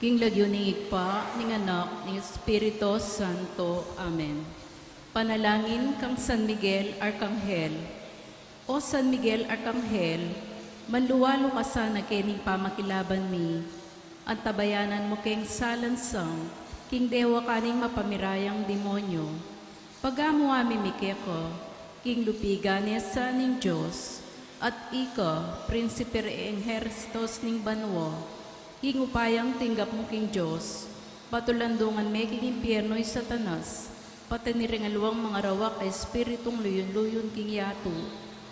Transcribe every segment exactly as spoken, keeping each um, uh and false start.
King lagyu ning Ibpa, ning Anak, ning Espiritu Santo. Amen. Panalangin kang San Miguel Arkanghel. O San Miguel Arkanghel, manluwalu ka sana kening pamakilaban mi. Antabayanan mu keng salansang king dewakan ning mapamirayang demonyo. Pagamuan mi keka king lupigan ne sa ning Dios, at ika, prinsipe ring ehersito's ning banua, king upayang tinggap mu king Dios, patulandungan me king impiernu i Satanas, pati ring aliwang mangarawak a espiritung luyun-luyun king yatu,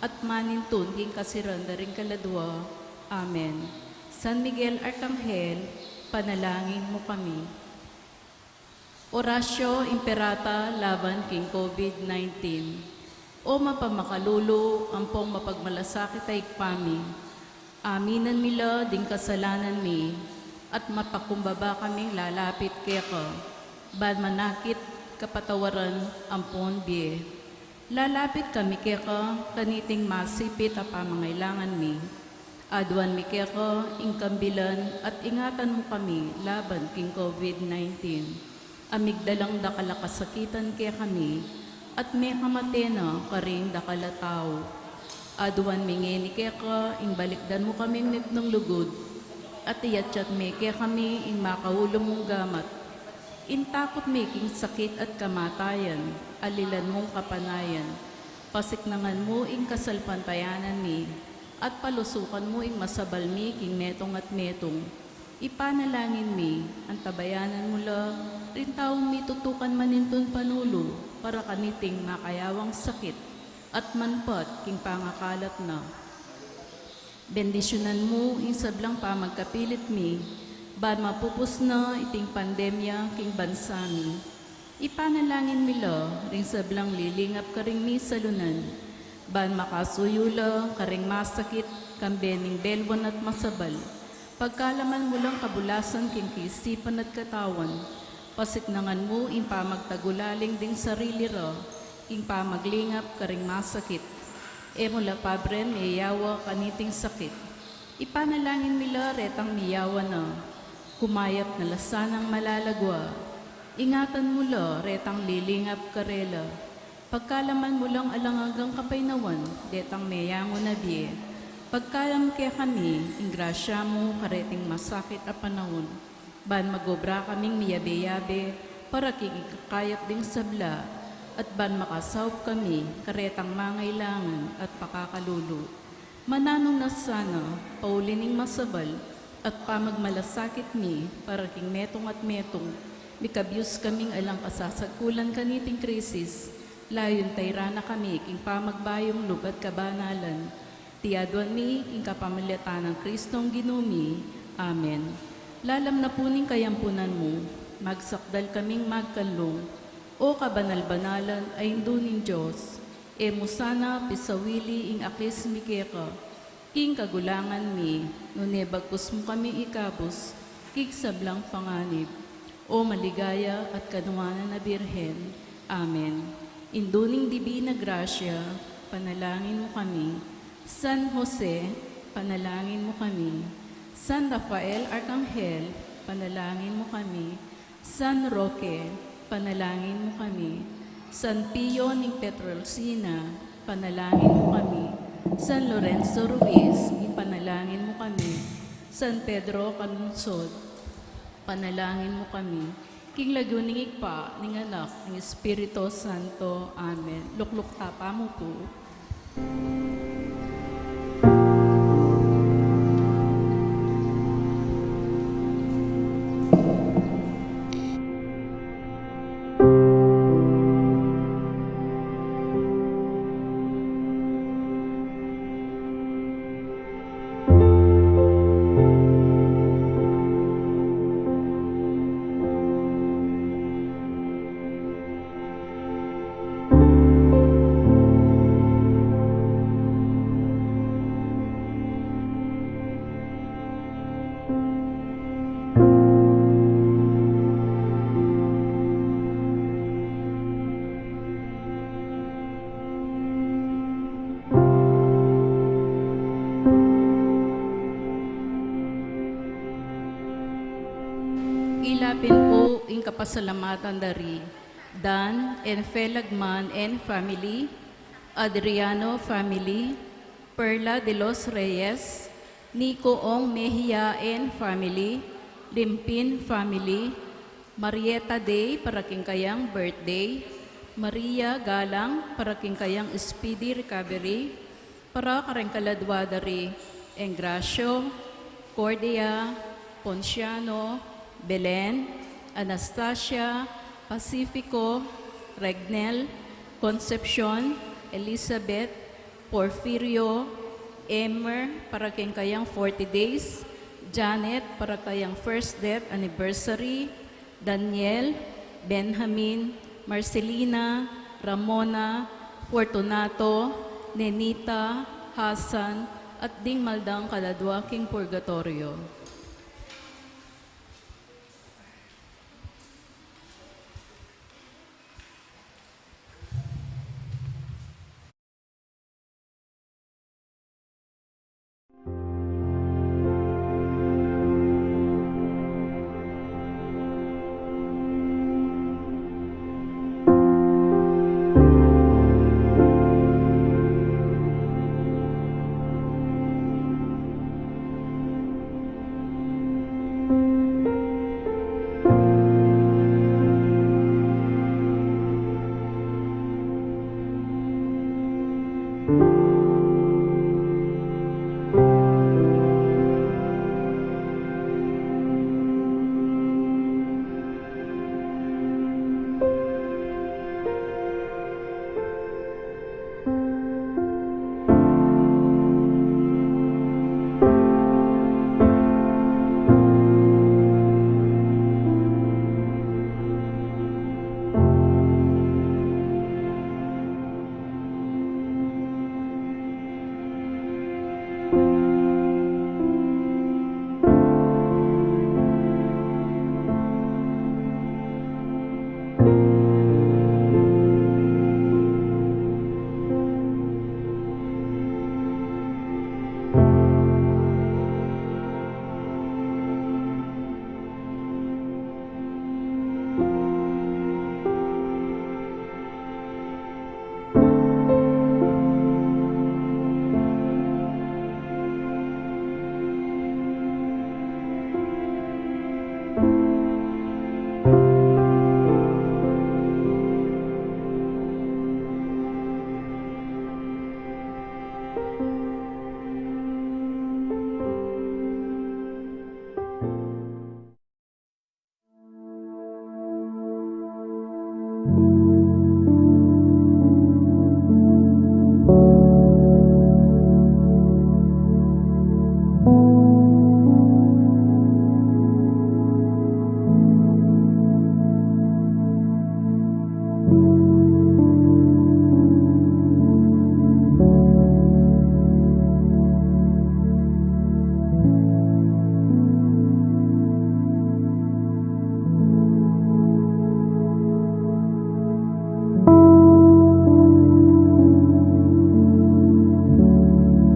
at manintun king kasiran da ring kaladua. Amen. San Miguel Arkanghel, panalangin mu kami. Oratio Imperata laban king COVID nineteen. O mapamakalulu ampong mapagmalasakit a Ibpa mi, aminan mi la ding kasalanan mi, at mapakumbaba kaming lalapit keka, ban manakit kapatawaran ampon bie. Lalapit kami keka kaniting masipit a pamangailangan mi. Aduan mi keka ing kambilan at ingatan mu kami laban king COVID nineteen. A migdalang dakal a kasakitan kekami, at mekamate na karing dakal a tau. Aduan mi ngeni keka ing balikdan mu kaming mipnung lugud, at iyatyat me kekami ing makaulu mung gamat. Ing takut mi king sakit at kamatayan, alilan mung kapanayan. Pasiknangan mu ing kasalpantayanan mi, at palusukan mu ing masabal mi king metung at metung. Ipanalangin mi, antabayanan mu la ring taung mitutukan manintun panulu para kaniting makayawang sakit at manpat king pangakalat na. Bendisyunan mu ing sablang pamagkapilit mi, ban mapupus na iting pandemya king bansa mi. Ipanalangin mi la ring sablang lilingap karing misalunan, ban makasuyu la karing masakit, kambe ning belwan at masabal. Pagkalaman mu lang kabulasan king kaisipan at katawan, pasiknangan mu ing pamagtagulaling ding sarili ra, king pamaglingap karing masakit. E mu la pabren meyawa kaniting sakit. Ipanalangin mi la retang miyawa na, kumayap na la sanang malagwa. Ingatan mu la retang lilingap karela. Pagkalaman mu lang alang anggang kapaynawan detang meyangu na bie. Pagkalam kekami ing grasya mu kareting masakit a panaun, ban magobra kaming miyabe-yabe para king ikakayap ding sabla, at ban makasaup kami karetang mangailangan at pakakalulu. Mananu na sana, pauli ning masabal at pamagmalasakit mi para king metung at metung, mikabyus kaming alang kasasagkulan kaniting krisis, layun tayran na kami king pamagbayung lub at kabanalan. Iti aduan mi king kapamilatan nang Kristong Ginu mi. Amen. Lalam na pu ning kayampunan mu, magsakdal kaming magkanlung, O kabanal-banalan a Indu ning Dios, e mu sana pisawili ing akis mi keka king kagulangan mi, nune bagkus mu kami ikabus king sablang panganib. O maligaya at kanuanan a Birhen. Amen. Indu ning Dibina Grasya, panalangin mu kami. San Jose, panalangin mu kami. San Rafael Arkanghel, panalangin mu kami. San Roque, panalangin mu kami. San Pio ning Pietrelcina, panalangin mu kami. San Lorenzo Ruiz, ipanalangin mu kami. San Pedro Calungsod, panalangin mu kami. King lagyu ning Ibpa, ning Anak, ning Espiritu Santo. Amen. Lukluk ta pa mu pu. Pin pu ing kapasalamatan da ri Dan and Felagman and family, Adriano family, Perla de los Reyes, Nico Ong Mejia and family, Limpin family, Marieta Day para king kayang birthday, Maria Galang para king kayang speedy recovery, para karing kaladwa da ri Engracio, Cordia, Ponciano, Belen, Anastasia, Pacifico, Regnel, Concepcion, Elizabeth, Porfirio, Emer para king kayang forty days, Janet para kayang first death anniversary, Daniel, Benjamin, Marcelina, Ramona, Fortunato, Nenita, Hasan, at ding mal dang kaladwa king purgatorio.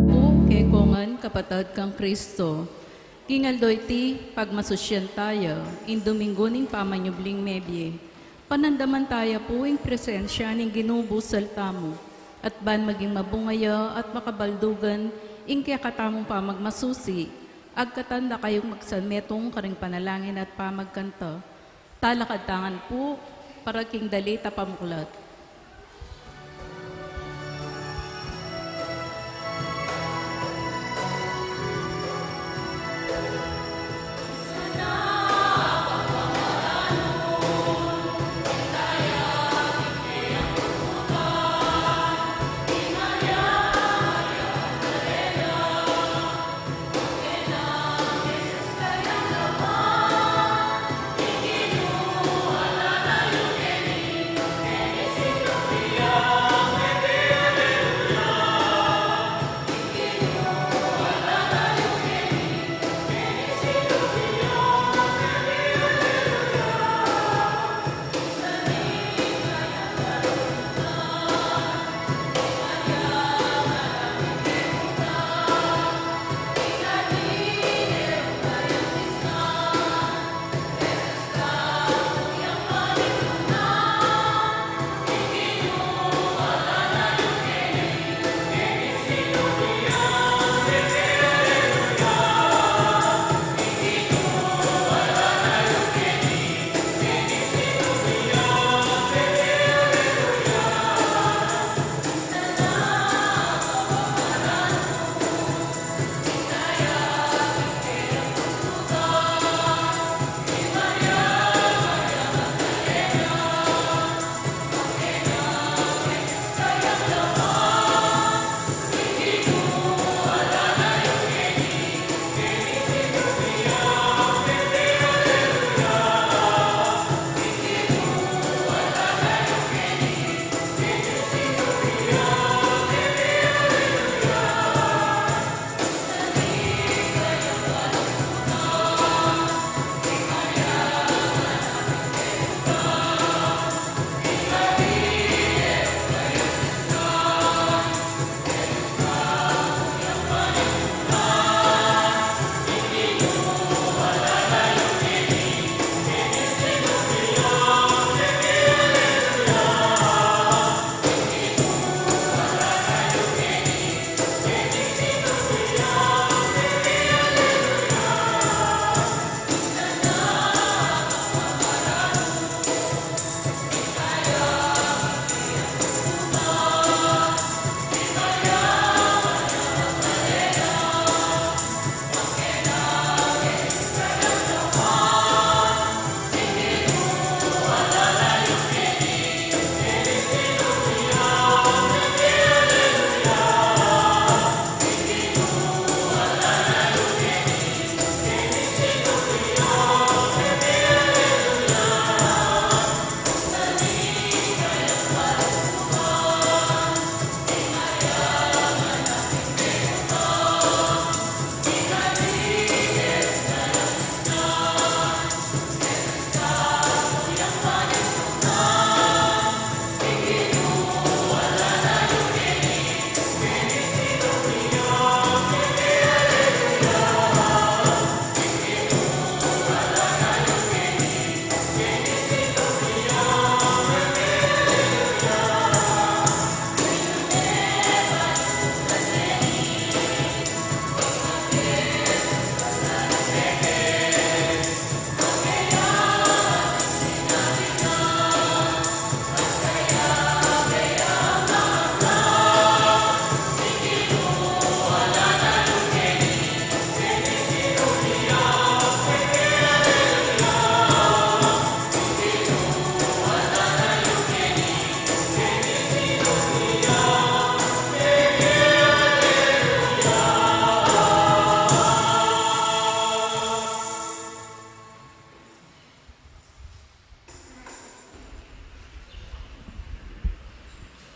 Pu, kekongan kapatad kang Kristo, king aldo iti pagmasusian taya ing Domingo ning pamanyubling mebie. Panandaman taya pu ing presensya ning Ginu busal tamu, at ban maging mabunga ya at makabaldugan ing kekatamung pamagmasusi, agkatan da kayung magsanmetung karing panalangin at pamagkanta. Talakad ta ngan pu para king dalit a pamuklat.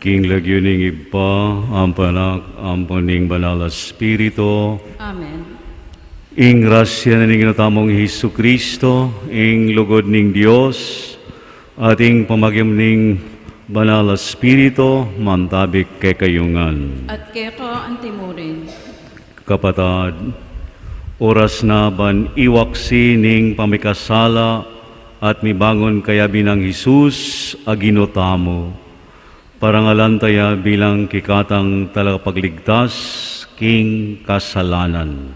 King lagyu ning Ibpa, ampo ning Anak, ampo ning Banal a Espiritu. Amen. Ing grasya na ning Ginu tamung Jesucristo, ing lugud ning Dios, at ing pamakiabe ning Banal a Espiritu, mantabi kekayu ngan. At keka antimurin. Kapatad, oras na ban iwaksi ning pamikasala at mibangun kayabe nang Jesus a Ginu tamu. Parangalan ta ya bilang kekatang talapagligtas king kasalanan.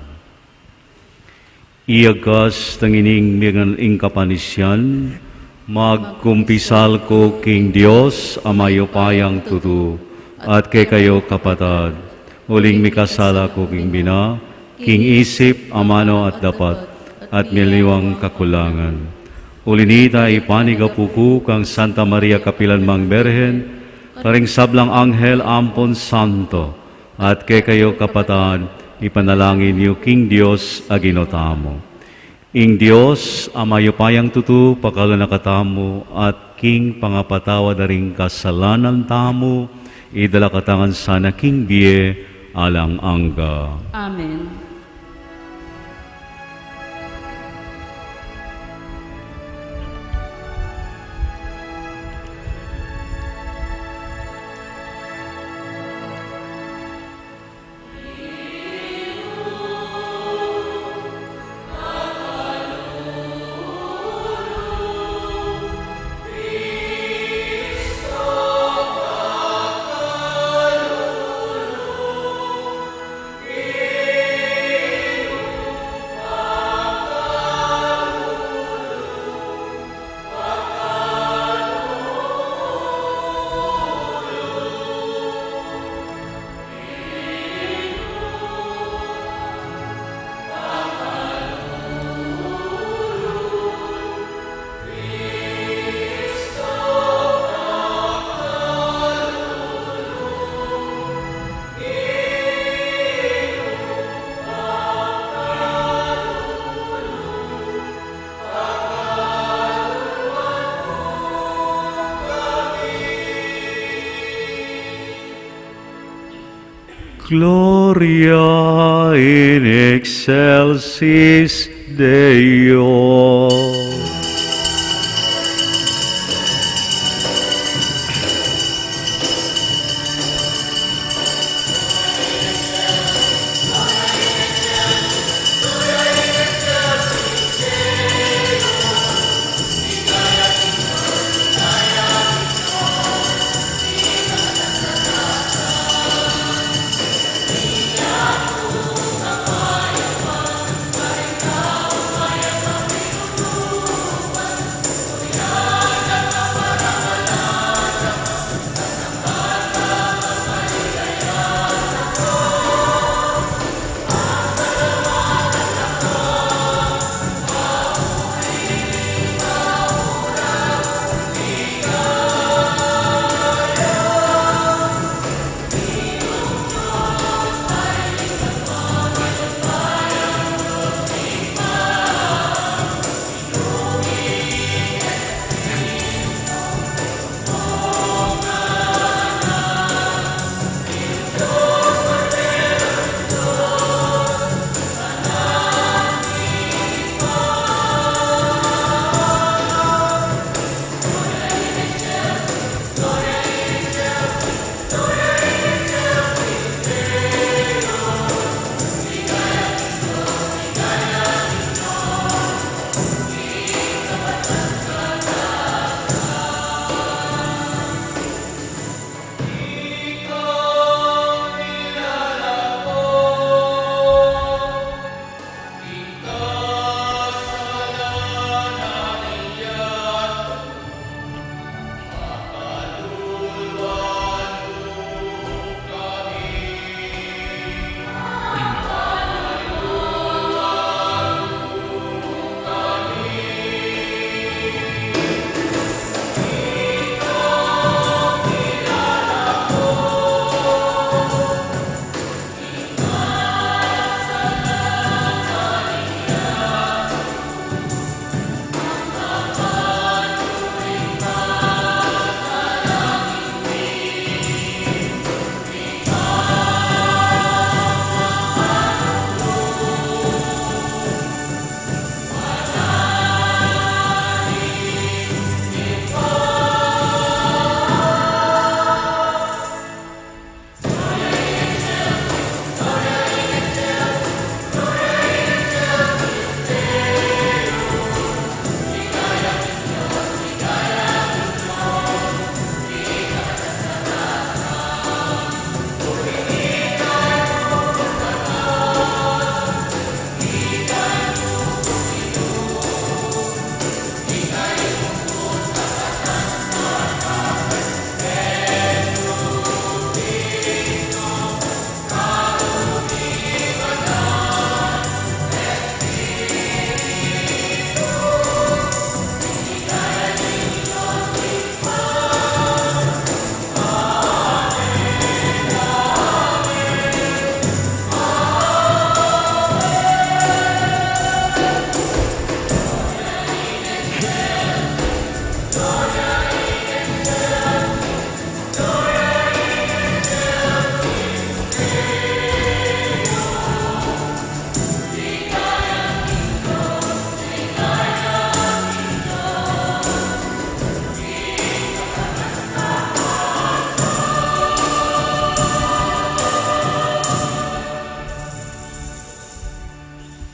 Iyagkas tang ining miganal ing kapanisian, magkumpisal ku king Dios a mayupayang tutu, at kekayu kapatad, uling mikasala ku king bina, king isip, amanu at dapat, at mialiwang kakulangan. Uli na nita, ipanyawad ku kang Santa Maria kapilan mang Birhen, karing sablang anghel ampon santo, at kekayu kapatad, ipanalangin yu king Dios a Ginu tamu. Ing Dios a mayupayang tutu, pakalunan na katamu at king pangapatawad da ring kasalanan tamu, idala katamu ngan sana king bie alang angga. Amen. Gloria in excelsis Deo.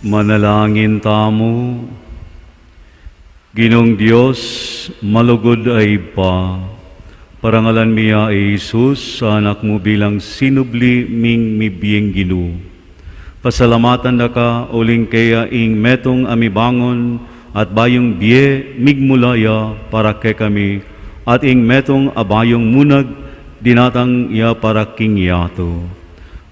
Manalangin tamu. Ginung Dios, malugud a Ibpa, parangalan mi ya i Jesus, Anak mu, bilang sinubli ming mibieng Ginu. Pasalamatan da ka uling keya ing metung a mibangun at bayung bie migmula ya para kekami, at ing metung a bayung munag dinatang ya para king yatu.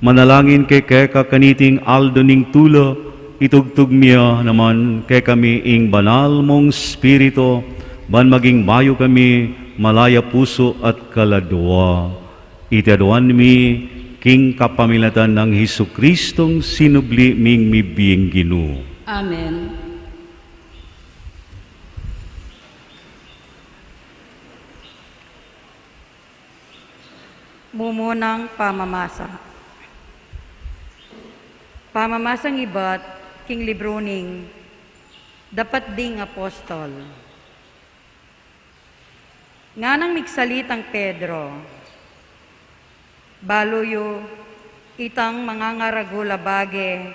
Manalangin kami keka kaniting aldo ning tula, itugtug mi ya naman kekami ing banal mung Espiritu, ban maging bayu kami, malaya pusu at kaladua. Iti aduan mi king kapamilatan nang Jesucristong sinubli ming mibieng Ginu. Amen. Mumunang pamamasa. Pamamasang ibat king libru ning Dapat ding Apostol. Nganang migsalitang Pedro, balu yu itang mangangaragul a bage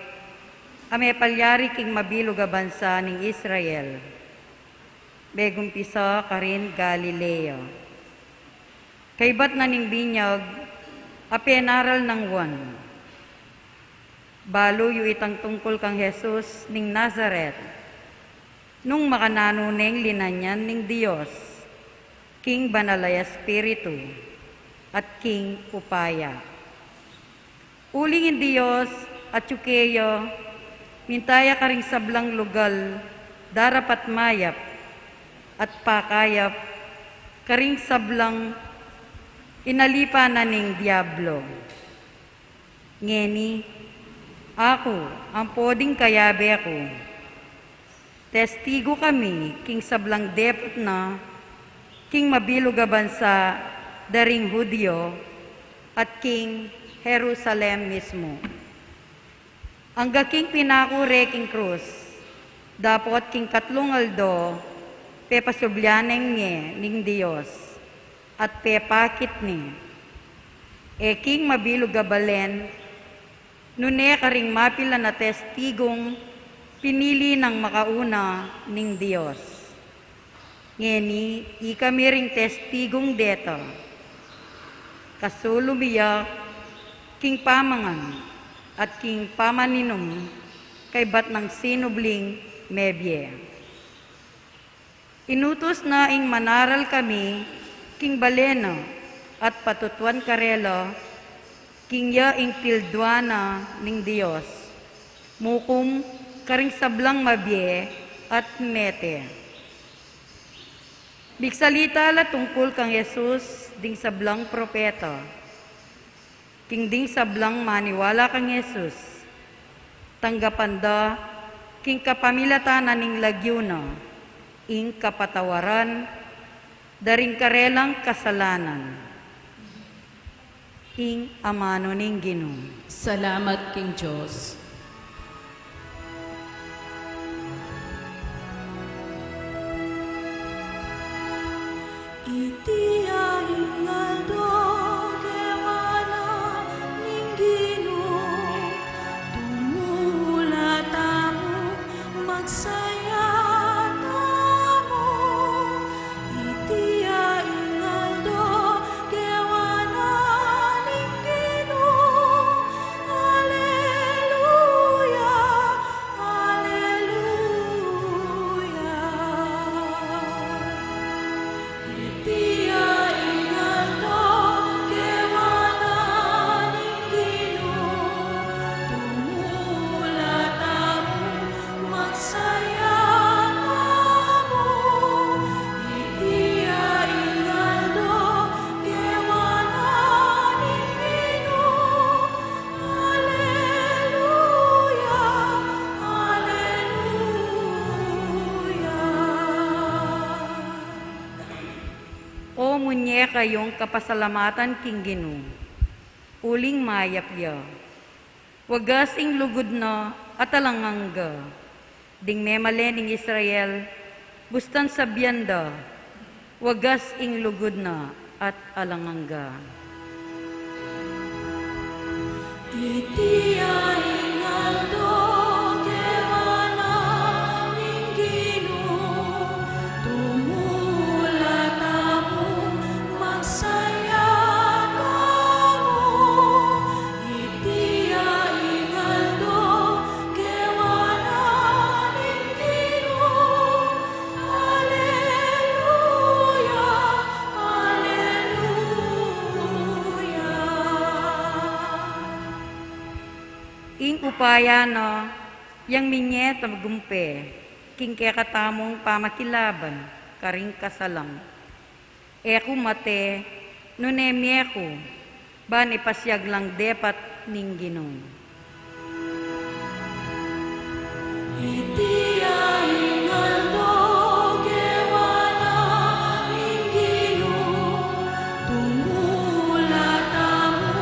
a mepalyari king mabilug a bansa ning Israel, megumpisa karin Galilea. Kaybat na ning binyag a penaral nang Juan. Balu yu itang tungkul kang Jesus ning Nazaret, nung makananu neng linanyan ning Dios king Banal a Espiritu at king upaya. Uling ing Dios atyu keya, minta ya karing sablang lugal darapat mayap at pakayap karing sablang inalipan na ning Diablo. Ngeni, aku, ampo ding kayabe ku, testigu kami king sablang depot na king mabilug a bansa da ring Judio at king Jerusalem mismu. Angga king pinaku re king krus, dapot king katlung aldo, pepasubli neng ne ning Dios, at pepakit ne. E king mabilug a balen, nune karing mapilan a testigung pinili nang makauna ning Dios. Ngeni ikami ring testigung deta. Kasulu mi ya king pamangan at king pamaninum kaybat nang sinubling mebie. Inutus na ing manaral kami king bale na at patutuan karela king ya ing pilduan na ning Dios, mukum karing sablang mabie at mete. Migsalita la tungkul kang Jesus ding sablang propeta. King ding sablang maniwala kang Jesus, tanggapan da king kapamilatan na ning lagyu na ing kapatawaran da ring karelang kasalanan. Ing amanu ning Ginu. Salamat king Dios. Iti ya ing aldo kewana ning Ginu, tumula tamu, magsaya tamu. Iti ya ing aldo kewana ning Ginu. Aleluya, aleluya. Iti ya ing aldo kewana ning Ginu, tumula tamu, magsaya tamu. Iti ya ing aldo kewana ning Ginu. Aleluya, aleluya. O munye kayung kapasalamatan king Ginu, uling mayap ya. Wagas ing lugud na at alang angga. Ding memalen ning Israel, bustan sabian da, wagas ing lugud na at alang angga. Iti ya ing aldo, Upaya na yang minye tagumpe king kekatamung pamakilaban karing kasalang. E ku mate, nune mie ku, ban ipasiag lang depat ning Ginu. Iti ya ing aldo, kewa na ning Ginu, tumula tamu,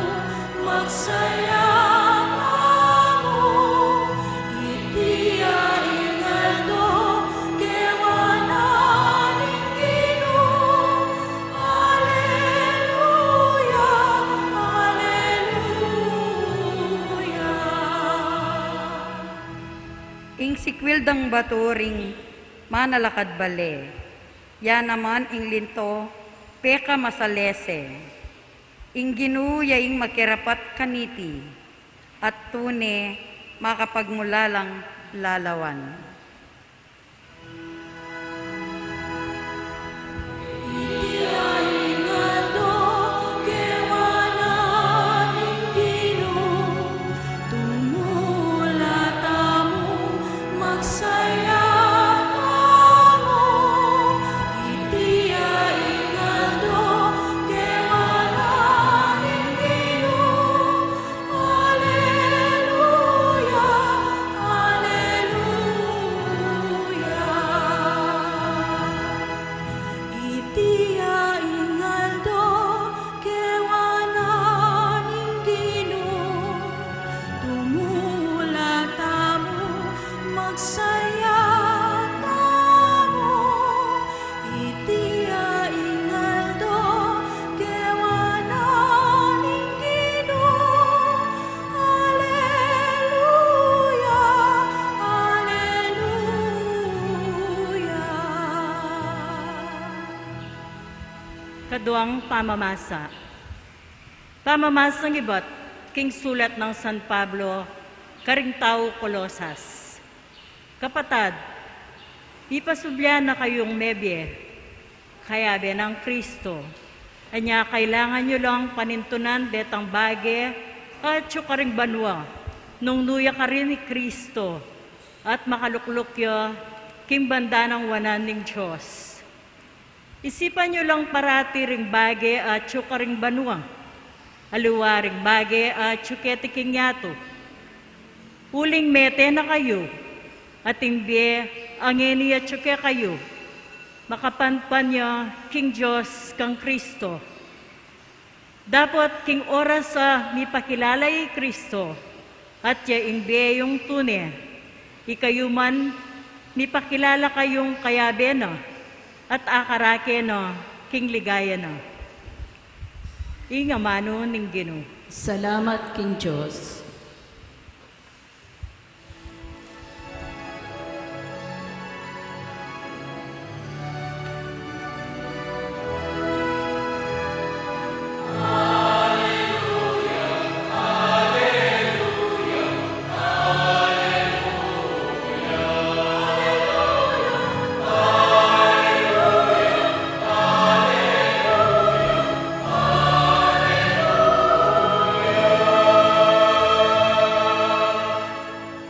magsaya tamu. Iti ya ing aldo, kewa na ning Ginu. Aleluya, aleluya. Ing sikwil dang batu ring manalakad bale, ya naman ing linto pekamasalese. Ing Ginu ya ing makerapat kaniti, at tune makapagmulalang lalawan. Aleluya, aleluya. Iti ya ing aldo, kewa na ning Ginu, tumula tamu, magsaya tamu. Iti ya ing aldo, kewa na ning Ginu. Aleluya, aleluya. Kaduang pamamasa. Pamamasang ibat king sulat nang San Pablo karing tau Colosas. Kapatad, ipasubli na kayung mebie, kayabe nang Kristo. Anya kailangan yu lang panintunan detang bage atyu karing banua, nung nu ya karin i Kristo, at makalukluk ya king banda nang wanan ning Dios. Isipan yu lang parati ring bage atyu karing banua, aliwa ring bage atyu keti king yatu. Uling mete na kayu, at ing bie a ngeni atyu kekayu, makapanpan ya king Dios kang Kristo. Dapot king oras a mipakilala i Kristo, at ya ing bie yung tune, ikayu man mipakilala kayung kayabe na, at akarake na king ligaya na. Ing amanu ning Ginu. Salamat king Dios.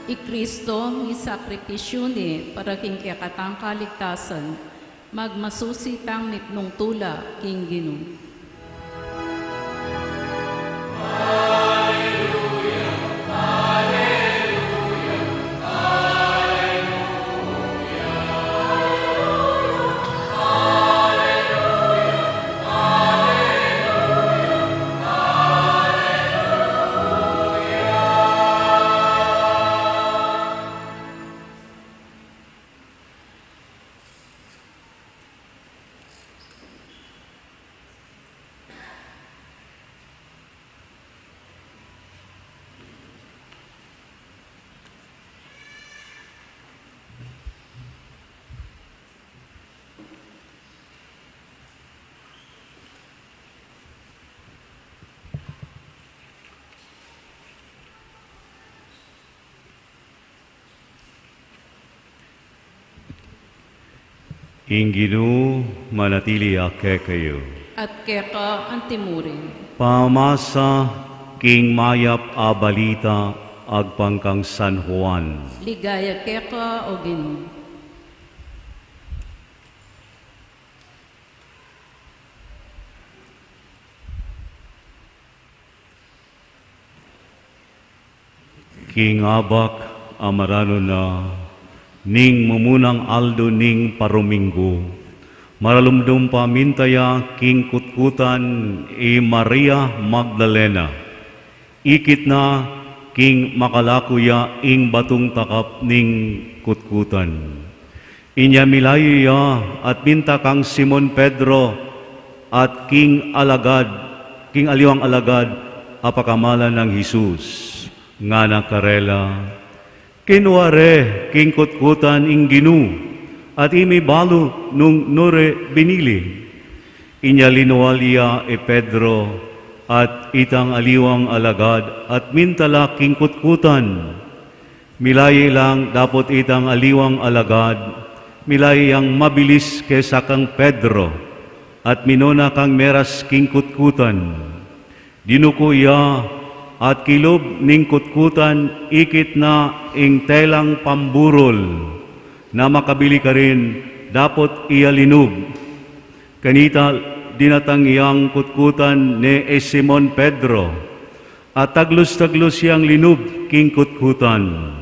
I Kristo, misakripisyu ne para king kekatang kaligtasan, magmasusi tang mipnung tula king Ginu. Ing Ginu manatili ya kekayu. At keka antimurin. Pamasa king mayap a balita Agpang kang San Juan. Ligaya keka, O Ginu. King abak a maranu na ning mumunang aldo ning paruminggu, maralumdum pa minta ya king kutkutan i Maria Magdalena. Ikit na king makalaku ya ing batung takap ning kutkutan. Inya milayu ya at minta kang Simon Pedro at king alagad, king aliwang alagad a pakamalan nang Jesus. Ngana karela, "Kinua re king kutkutan ing Ginu, at imi balu nung nu re binili." Inya linual ya i Pedro at itang aliwang alagad at minta la king kutkutan. Milayi lang dapot itang aliwang alagad, milayi yang mabilis kesa kang Pedro, at minuna kang meras king kutkutan. Dinuku ya at kilub ning kutkutan ikit na ing telang pamburul na makabili karin dapot iya linub. Kanita dinatang yang kutkutan ne i Simon Pedro, at taglus-taglus yang linub king kutkutan.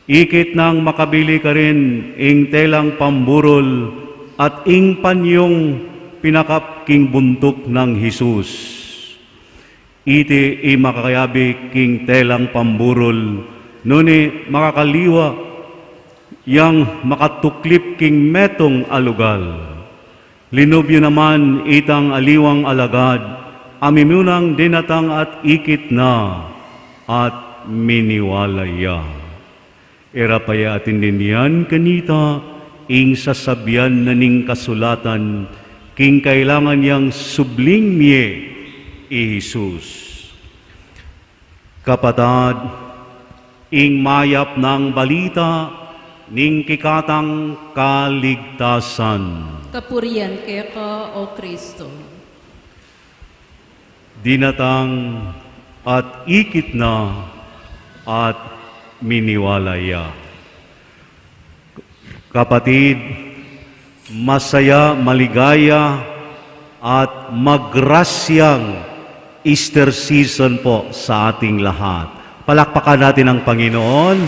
Ikit nang makabili karin ing telang pamburul at ing panyung pinakap king buntuk nang Jesus. Iti i makayabe king telang pamburul, nune makakaliwa yang makatuklip king metung a lugal. Linub yu naman itang aliwang alagad a mimunang dinatang at ikit na at miniwala ya. E ra pa ya atindin yan kanita ing sasabian na ning kasulatan king kailangan yang subling mie i Jesus. Kapatad, ing mayap nang balita ning kekatang kaligtasan. Kapurian keka, O Kristo. Dinatang at ikit na at miniwala ya. Kapatid, masaya, maligaya, at magrasyang Easter season po sa ating lahat. Palakpakan natin ang Panginoon.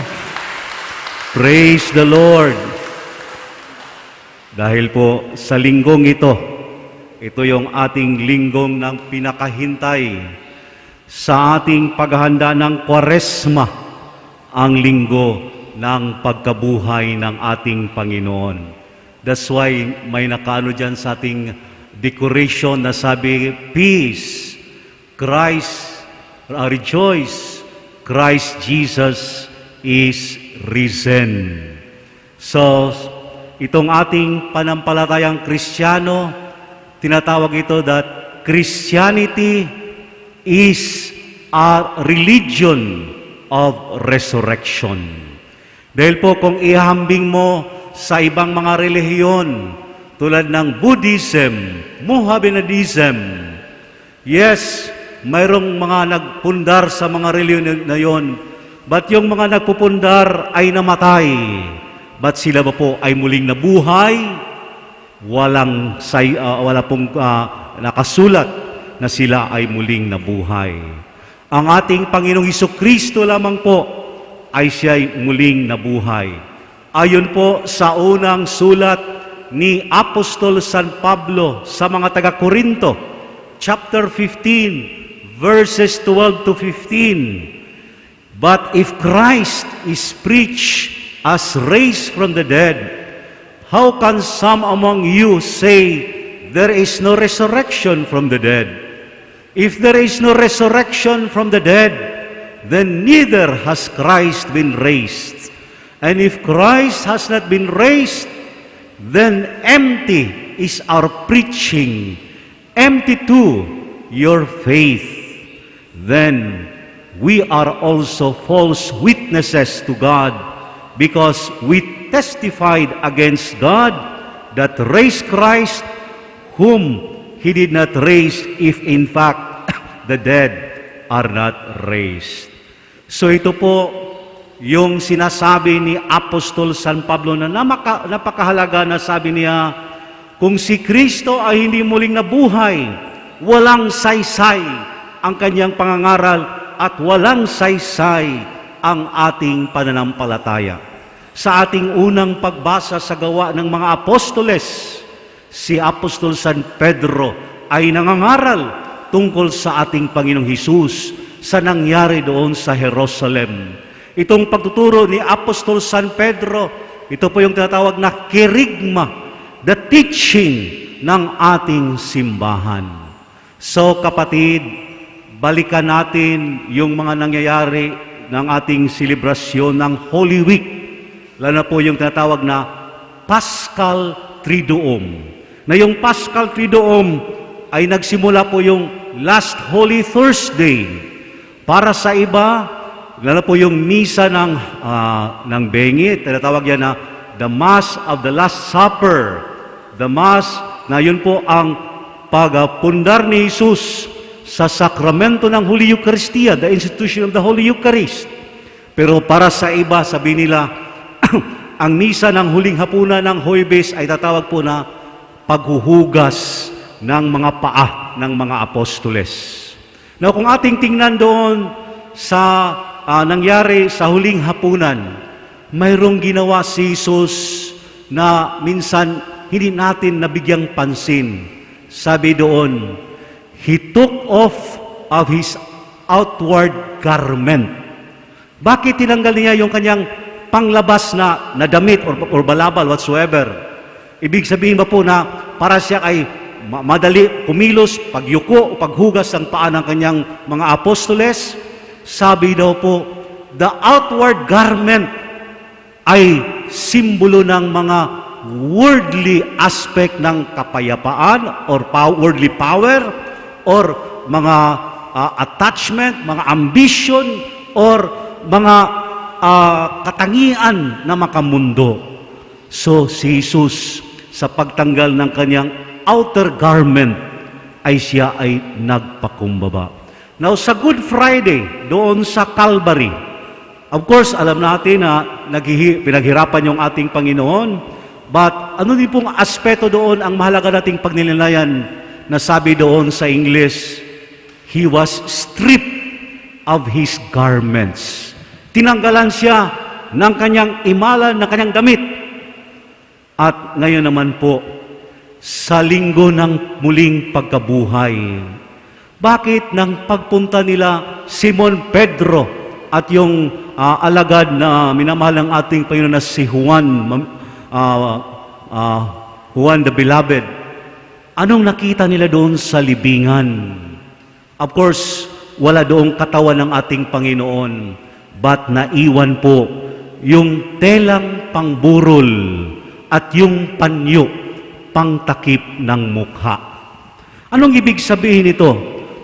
Praise the Lord. Dahil po sa linggong ito, ito yung ating linggong ng pinakahintay sa ating paghahanda ng Kwaresma, ang linggo ng pagkabuhay ng ating Panginoon. That's why may nakaano dyan sa ating decoration na sabi, "Peace, Christ, uh, rejoice, Christ Jesus is risen." So, itong ating panampalatayang Kristiyano, tinatawag ito that Christianity is a religion of resurrection. Dahil po kung ihahambing mo sa ibang mga relihiyon, tulad ng Buddhism, Mohammedanism, yes, mayroong mga nagpundar sa mga relihiyon na yon, but yung mga nagpupundar ay namatay. But sila ba po ay muling nabuhay? Walang say-, ah, wala pong, ah, nakasulat na sila ay muling nabuhay. Ang ating Panginoong Hesus Kristo lamang po ay siya'y muling nabuhay. Ayon po sa unang sulat ni Apostol San Pablo sa mga taga-Korinto, chapter fifteen, verses twelve to fifteen, "But if Christ is preached as raised from the dead, how can some among you say there is no resurrection from the dead? If there is no resurrection from the dead, then neither has Christ been raised. And if Christ has not been raised, then empty is our preaching, empty too your faith. Then we are also false witnesses to God, because we testified against God that raised Christ, whom he did not raise, if in fact the dead are not raised." So ito po yung sinasabi ni Apostol San Pablo na namaka-, napakahalaga na sabi niya, "Kung si Kristo ay hindi muling nabuhay, walang saysay ang kanyang pangangaral at walang saysay ang ating pananampalataya." Sa ating unang pagbasa sa Gawa ng mga Apostoles, si Apostol San Pedro ay nangangaral tungkol sa ating Panginoong Hesus sa nangyari doon sa Jerusalem. Itong pagtuturo ni Apostol San Pedro, ito po yung tinatawag na kerygma, the teaching ng ating simbahan. So, kapatid, balikan natin yung mga nangyayari ng ating selebrasyon ng Holy Week, lalo na po yung tinatawag na Paschal Triduum. Na yung Paschal Triduum ay nagsimula po yung last Holy Thursday. Para sa iba, lalo po yung misa ng, ah, ng Bengi, tinatawag yan na the Mass of the Last Supper. The Mass na yun po ang pagpundar ni Jesus sa sakramento ng Holy Eucharistia, the institution of the Holy Eucharist. Pero para sa iba, sabi nila, ang misa ng huling hapunan ng Huwebes ay tatawag po na paghuhugas ng mga paa ng mga apostoles. Now, kung ating tingnan doon sa, ah, nangyari sa huling hapunan, mayroong ginawa si Jesus na minsan hindi natin nabigyang pansin. Sabi doon, "He took off of his outward garment." Bakit tinanggal niya yung kanyang panglabas na, na damit or, or balabal, whatsoever? Ibig sabihin ba po na para siya ay ma-, madali kumilos, pagyuko o paghugas ng paa ng kanyang mga apostoles? Sabi daw po, the outward garment ay simbolo ng mga worldly aspect ng kapayapaan or pow-, worldly power or mga, ah, attachment, mga ambition, or mga, ah, katangian na makamundo. So, si Jesus, sa pagtanggal ng kanyang outer garment, ay siya ay nagpakumbaba. Now, sa Good Friday, doon sa Calvary, of course, alam natin na naghihi-, pinaghirapan yung ating Panginoon, but ano din pong aspeto doon ang mahalaga nating pagnilinayan na sabi doon sa English, "He was stripped of his garments." Tinanggalan siya ng kanyang imalan, ng kanyang damit. At ngayon naman po, sa linggo ng muling pagkabuhay, bakit nang pagpunta nila Simon Pedro at yung, ah, alagad na minamahal ng ating Panginoon na si Juan, mam-, ah, ah, Juan the Beloved, anong nakita nila doon sa libingan? Of course, wala doong katawan ng ating Panginoon, but naiwan po yung telang pangburol at yung panyo pangtakip ng mukha. Anong ibig sabihin nito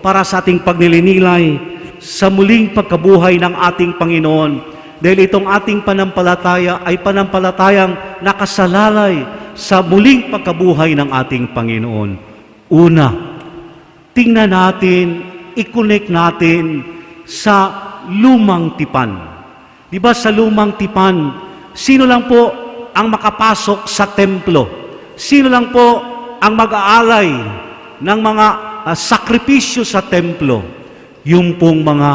para sa ating pagnilinilay sa muling pagkabuhay ng ating Panginoon? Dahil itong ating panampalataya ay panampalatayang nakasalalay sa muling pagkabuhay ng ating Panginoon. Una, tingnan natin, i-connect natin sa lumang tipan. Di ba sa lumang tipan, sino lang po ang makapasok sa templo? Sino lang po ang mag-aalay ng mga, ah, sakripisyo sa templo? Yung pong mga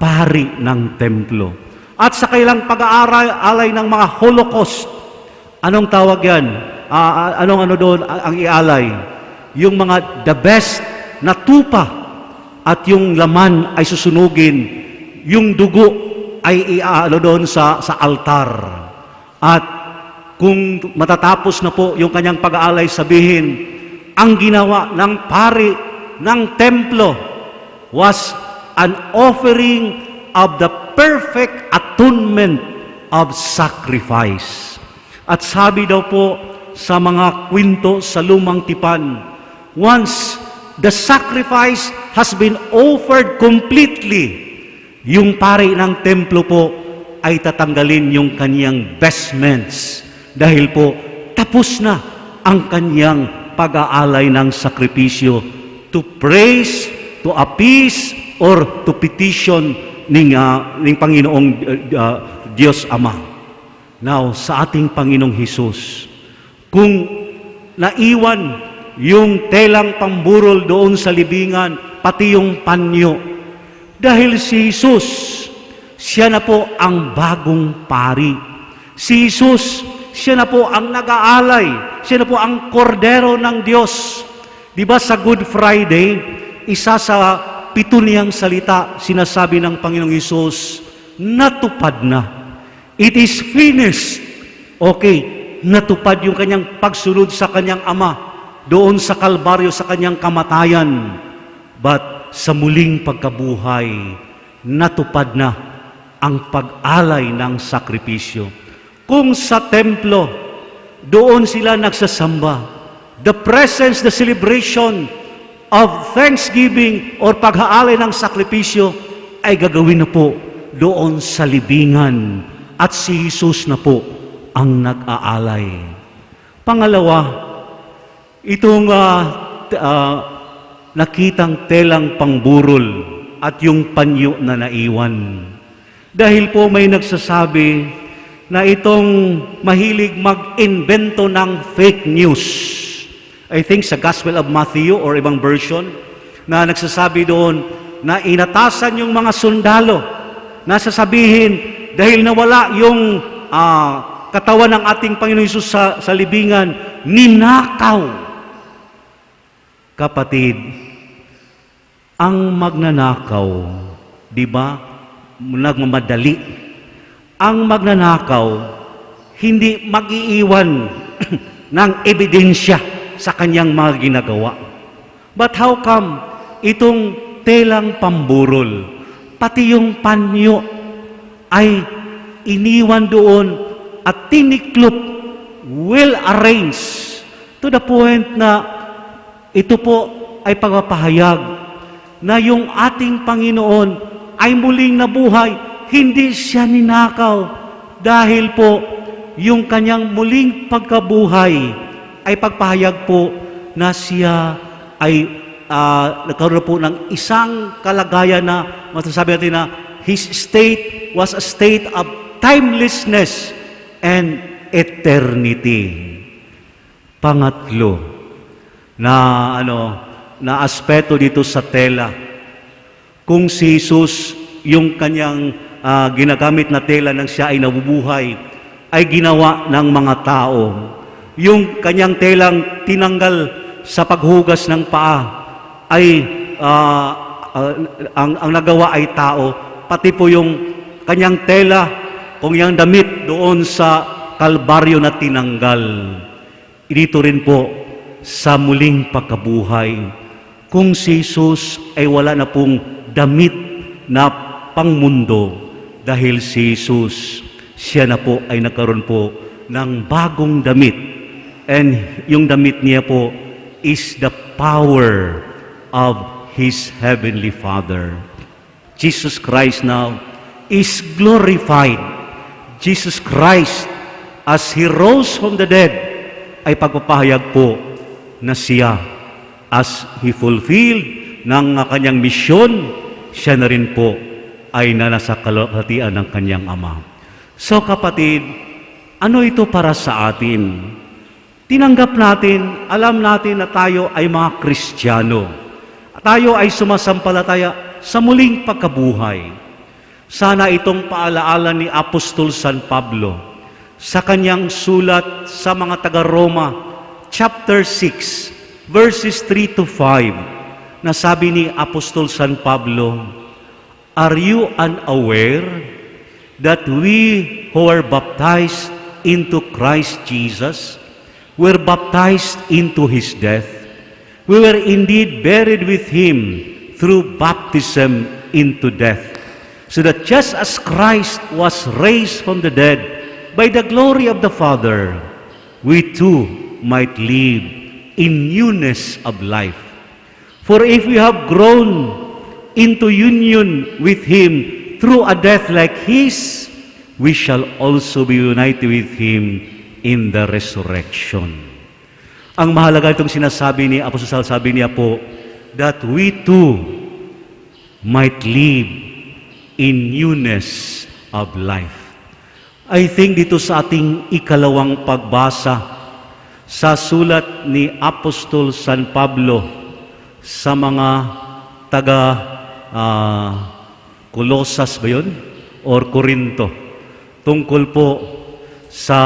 pari ng templo. At sa kailang pag-aalay ng mga holocaust, anong tawag yan? Ah, ah, anong ano doon a-, ang ialay? Yung mga the best na tupa at yung laman ay susunugin, yung dugo ay iaano doon sa, sa altar. At kung matatapos na po yung kanyang pag-aalay, sabihin, ang ginawa ng pari ng templo was an offering of the perfect atonement of sacrifice. At sabi daw po sa mga kwento sa lumang tipan, once the sacrifice has been offered completely, yung pari ng templo po ay tatanggalin yung kaniyang vestments dahil po tapos na ang kaniyang pag-aalay ng sakripisyo to praise, to appease, or to petition ning, ah, ning Panginoong, ah, ah, Diyos Ama. Now, sa ating Panginoong Hesus, kung naiwan yung telang pamburol doon sa libingan, pati yung panyo, dahil si Jesus, siya na po ang bagong pari. Si Jesus, siya na po ang nag-aalay. Siya na po ang kordero ng Diyos. Di ba sa Good Friday, isa sa pitu niyang salita, sinasabi ng Panginoong Jesus, "Natupad na. It is finished." Okay, natupad yung kanyang pagsunod sa kanyang Ama doon sa Kalbaryo, sa kanyang kamatayan. But sa muling pagkabuhay, natupad na ang pag-alay ng sakripisyo. Kung sa templo, doon sila nagsasamba, the presence, the celebration of thanksgiving or pag-aalay ng sakripisyo ay gagawin na po doon sa libingan at si Jesus na po ang nag-aalay. Pangalawa, itong, ah, t-, ah, nakitang telang pangburol at yung panyo na naiwan. Dahil po may nagsasabi na itong mahilig mag-imbento ng fake news. I think sa Gospel of Matthew or ibang version na nagsasabi doon na inatasan yung mga sundalo na sasabihin, dahil nawala yung, ah, katawan ng ating Panginoong Hesus sa, sa libingan, ninakaw. Kapatid, ang magnanakaw, di ba, nagmamadali. Ang magnanakaw, hindi mag-iiwan ng ebidensya sa kanyang mga ginagawa. But how come itong telang pamburol, pati yung panyo ay iniwan doon at tiniklop, well arranged, to the point na ito po ay pagpapahayag na yung ating Panginoon ay muling nabuhay, hindi siya ninakaw, dahil po yung kanyang muling pagkabuhay ay pagpahayag po na siya ay, ah, nagkaroon po ng isang kalagayan na masasabi natin na his state was a state of timelessness and eternity. Pangatlo na, ano, na aspeto dito sa tela, kung si Jesus, yung kanyang, ah, ginagamit na tela nang siya ay nabubuhay, ay ginawa ng mga tao. Yung kanyang telang tinanggal sa paghugas ng paa ay, ah, ah, ang, ang nagawa ay tao, pati po yung kanyang tela, kung yung damit doon sa Kalbaryo na tinanggal. Dito rin po sa muling pagkabuhay, kung si Jesus ay wala na pong damit na pangmundo, dahil si Jesus, siya na po ay nagkaroon po ng bagong damit. And yung damit niya po is the power of his heavenly Father. Jesus Christ now is glorified. Jesus Christ, as He rose from the dead, ay pagpapahayag po na siya, as He fulfilled ng kanyang misyon, siya na rin po ay nanasa kalwalhatian ng kanyang Ama. So, kapatid, ano ito para sa atin? Tinanggap natin, alam natin na tayo ay mga Kristiyano. Tayo ay sumasampalataya sa muling pagkabuhay. Sana itong paalaala ni Apostol San Pablo sa kanyang sulat sa mga taga-Roma, chapter six, verses three to five, na sabi ni Apostol San Pablo, "Are you unaware that we who are baptized into Christ Jesus were baptized into his death? We were indeed buried with him through baptism into death, so that just as Christ was raised from the dead by the glory of the Father, we too might live in newness of life." For if we have grown into union with him through a death like his, we shall also be united with him in the resurrection. Ang mahalaga itong sinasabi ni Apostol, sabi niya po, that we too might live in newness of life. I think dito sa ating ikalawang pagbasa sa sulat ni Apostol San Pablo sa mga taga, ah, Colosas ba yun? Or Corinto. Tungkol po sa,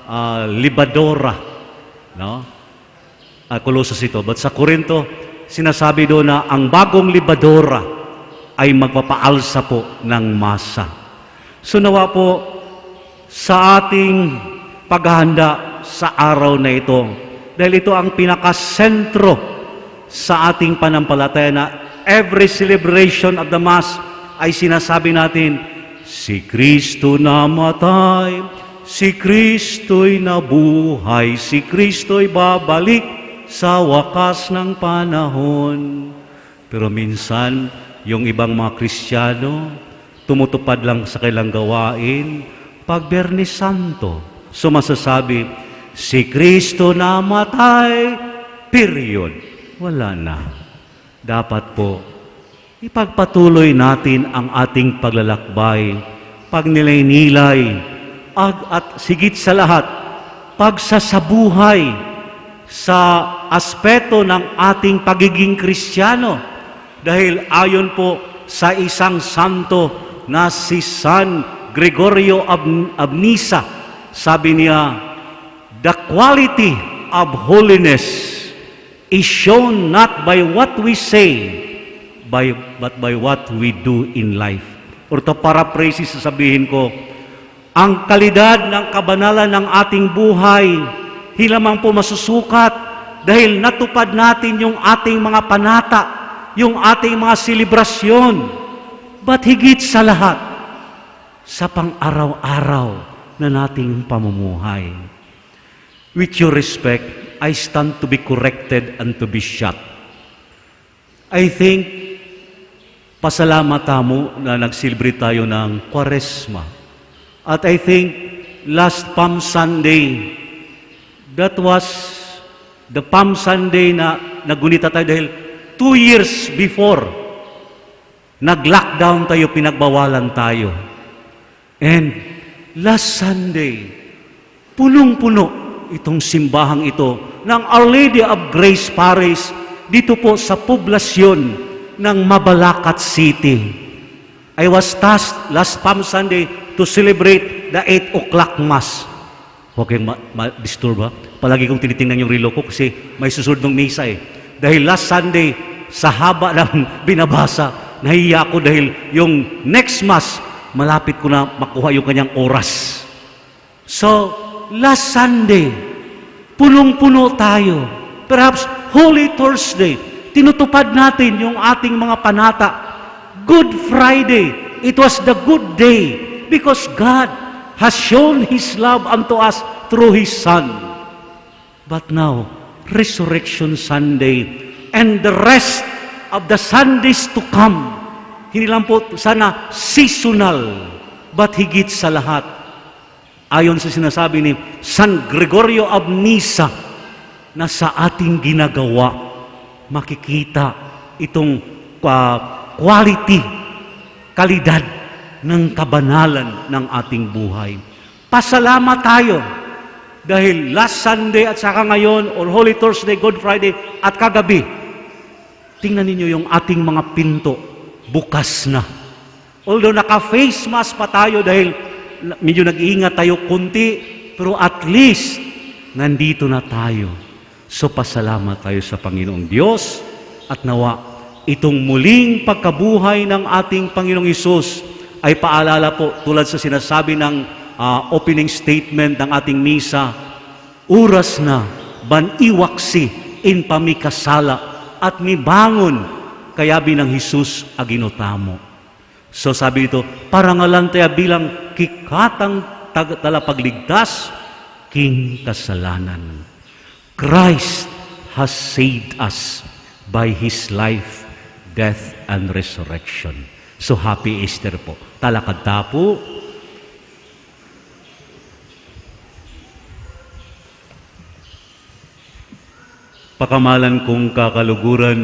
ah, libadora, no? Ah, Colosas ito. But sa Corinto, sinasabi doon na ang bagong libadora ay magpapaalsa po ng masa. So nawa po, sa ating paghahanda sa araw na ito, dahil ito ang pinakasentro sa ating pananampalataya, na every celebration of the Mass ay sinasabi natin, "Si Kristo namatay, si Kristo'y nabuhay, si Kristo'y babalik sa wakas ng panahon." Pero minsan, yung ibang mga Kristiyano, tumutupad lang sa kanilang gawain pag Biyernes Santo. So masasabi, "Si Kristo namatay, period." Wala na. Dapat po, ipagpatuloy natin ang ating paglalakbay, pagnilay-nilay, ag-, at higit sa lahat, pagsasabuhay sa aspeto ng ating pagiging Kristiyano. Dahil ayon po sa isang santo na si San Gregorio of, of Nyssa, sabi niya, "The quality of holiness is shown not by what we say, by, but by what we do in life." Or to paraphrase, sasabihin ko, ang kalidad ng kabanalan ng ating buhay, hindi lamang po masusukat dahil natupad natin yung ating mga panata, yung ating mga selebrasyon. But higit sa lahat, sa pang-araw-araw na nating pamumuhay. With your respect, I stand to be corrected and to be shot. I think, pasalamat tamu na nag-celebrate tayo ng Kwaresma. At I think, last Palm Sunday, that was the Palm Sunday na nagunita tayo dahil two years before, nag-lockdown tayo, pinagbawalan tayo. And last Sunday, punong-puno itong simbahang ito ng Our Lady of Grace Parish dito po sa poblasyon ng Mabalacat City. I was tasked last Palm Sunday to celebrate the eight o'clock Mass. Huwag kayong ma-, ma-disturb, ha? Palagi kong tinitingnan yung relo ko kasi may susunod ng misa, eh. Dahil last Sunday, sa haba ng binabasa, nahiya ako dahil yung next Mass, malapit ko na makuha yung kanyang oras. So, last Sunday, punong-puno tayo. Perhaps Holy Thursday, tinutupad natin yung ating mga panata. Good Friday, it was the good day because God has shown His love unto us through His Son. But now, Resurrection Sunday and the rest of the Sundays to come, hindi lang po sana seasonal, but higit sa lahat, ayon sa sinasabi ni San Gregorio of Nyssa, na sa ating ginagawa, makikita itong, ah, quality, kalidad ng kabanalan ng ating buhay. Pasalamat tayo dahil last Sunday at saka ngayon, or Holy Thursday, Good Friday, at kagabi, tingnan ninyo yung ating mga pinto, bukas na. Although naka-face mask pa tayo dahil medyo nag-iingat tayo kunti, pero at least nandito na tayo. So, pasalamat tayo sa Panginoong Diyos at nawa itong muling pagkabuhay ng ating Panginoong Hesus ay paalala po, tulad sa sinasabi ng, ah, opening statement ng ating misa, "Uras na ban iwaksi ing pamikasala at mibangun kayabe nang Jesus a Ginu tamu." So, sabi dito, parangalan taya bilang kekatang tag-, talapagligtas king kasalanan. Christ has saved us by His life, death, and resurrection. So, happy Easter po. Talakad ta pu. Pakamalan kung kakaluguran,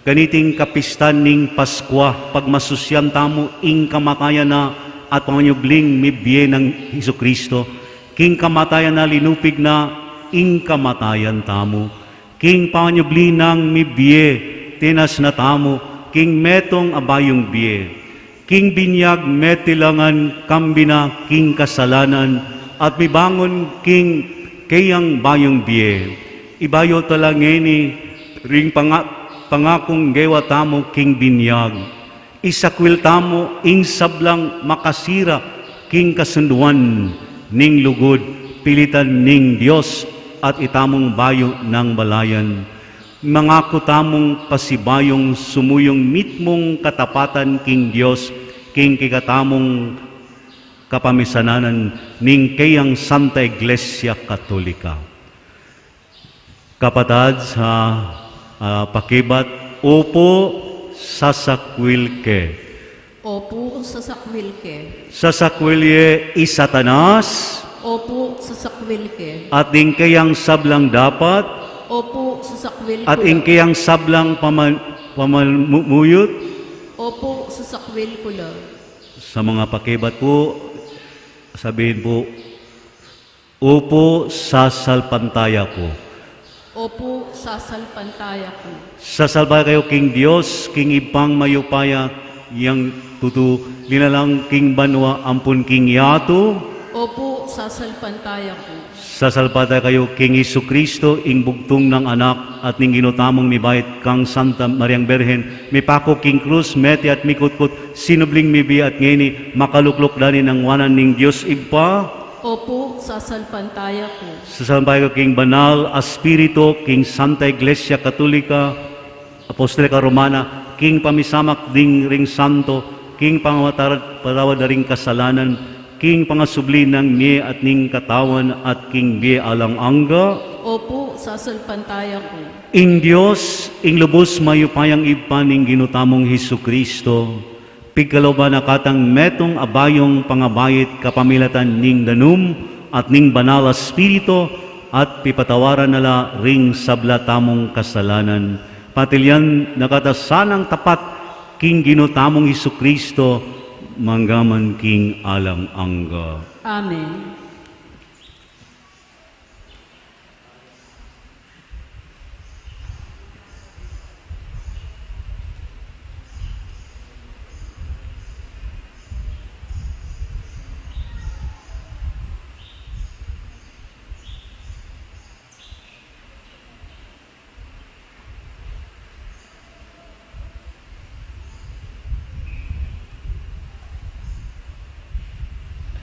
Kaniting kapistan ning Paskua, pagmasusyan tamu ing kamatayan na at pamanyubling mibie nang Jesucristo. King kamatayan na linupig na, ing kamatayan tamu. King pamanyubli nang mibie, tinas na tamu, king metung a bayung bie. King binyag metilangan kambe na king kasalanan, at mibangun king keyang bayung bie. Ibayu ta la ngeni ring panga-, pangakung gewa tamu king binyag. Isakwil tamu ing sablang makasira king kasunduan ning lugud, pilitan ning Dios at itamung bayu nang balayan. Mangaku tamung pasibayung sumuyung mitmung katapatan king Dios, king kekatamung kapamisananan ning keyang Santa Iglesia Katolika. Kapatad sa, ah, pakibat, opu, sasakwil ke. Opu, sasakwil ke. Sasakwil ye i Satanas. Opu, sasakwil ke. At ing keyang sablang dapat. Opu, sasakwil ku la. At ing keyang sablang paman-, pamanmuyut. Opu, sasakwil ku la. Sa mga pakibat pu, sabihin pu, opu, sasalpantaya ku. Opu, sasalpantaya ku. Sasalpantaya kayu king Dios, king Ibpang mayupaya yang tutu, linalang king banua ampon king yatu. Opu, sasalpantaya ku. Sasalpantaya kayu king Jesucristo, ing bugtung nang Anak, at ning Ginu tamung mibait kang Santa Mariang Birhen, mipaku king krus, mete at mikutkut, sinubling mibie at ngeni, makalukluk da ning wanan ning Dios Ibpa. Opu, sasalpantaya ku. Sasalpantaya ku king Banal a Espiritu, king Santa Iglesia Katolika, Apostolika Romana, king pamisamak ding ring santo, king pangapatawad, patawad da ring kasalanan, king pangasubli nang mie at ning katawan at king bie alang angga. Opu, sasalpantaya ku. Ing Dios, ing lubus mayupayang Ibpa ning Ginu tamung Jesucristo, pigkalooban na katang metung a bayung pangabait kapamilatan ning danum at ning Banal a Espiritu, at pipatawaran na la ring sabla tamung kasalanan. Patilian na kata sanang tapat king Ginu tamung Jesucristo, manggaman king alang angga. Amen.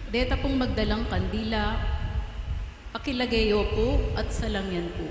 Deta pung magdalang kandila, pakilagay yo pu at salangyan pu.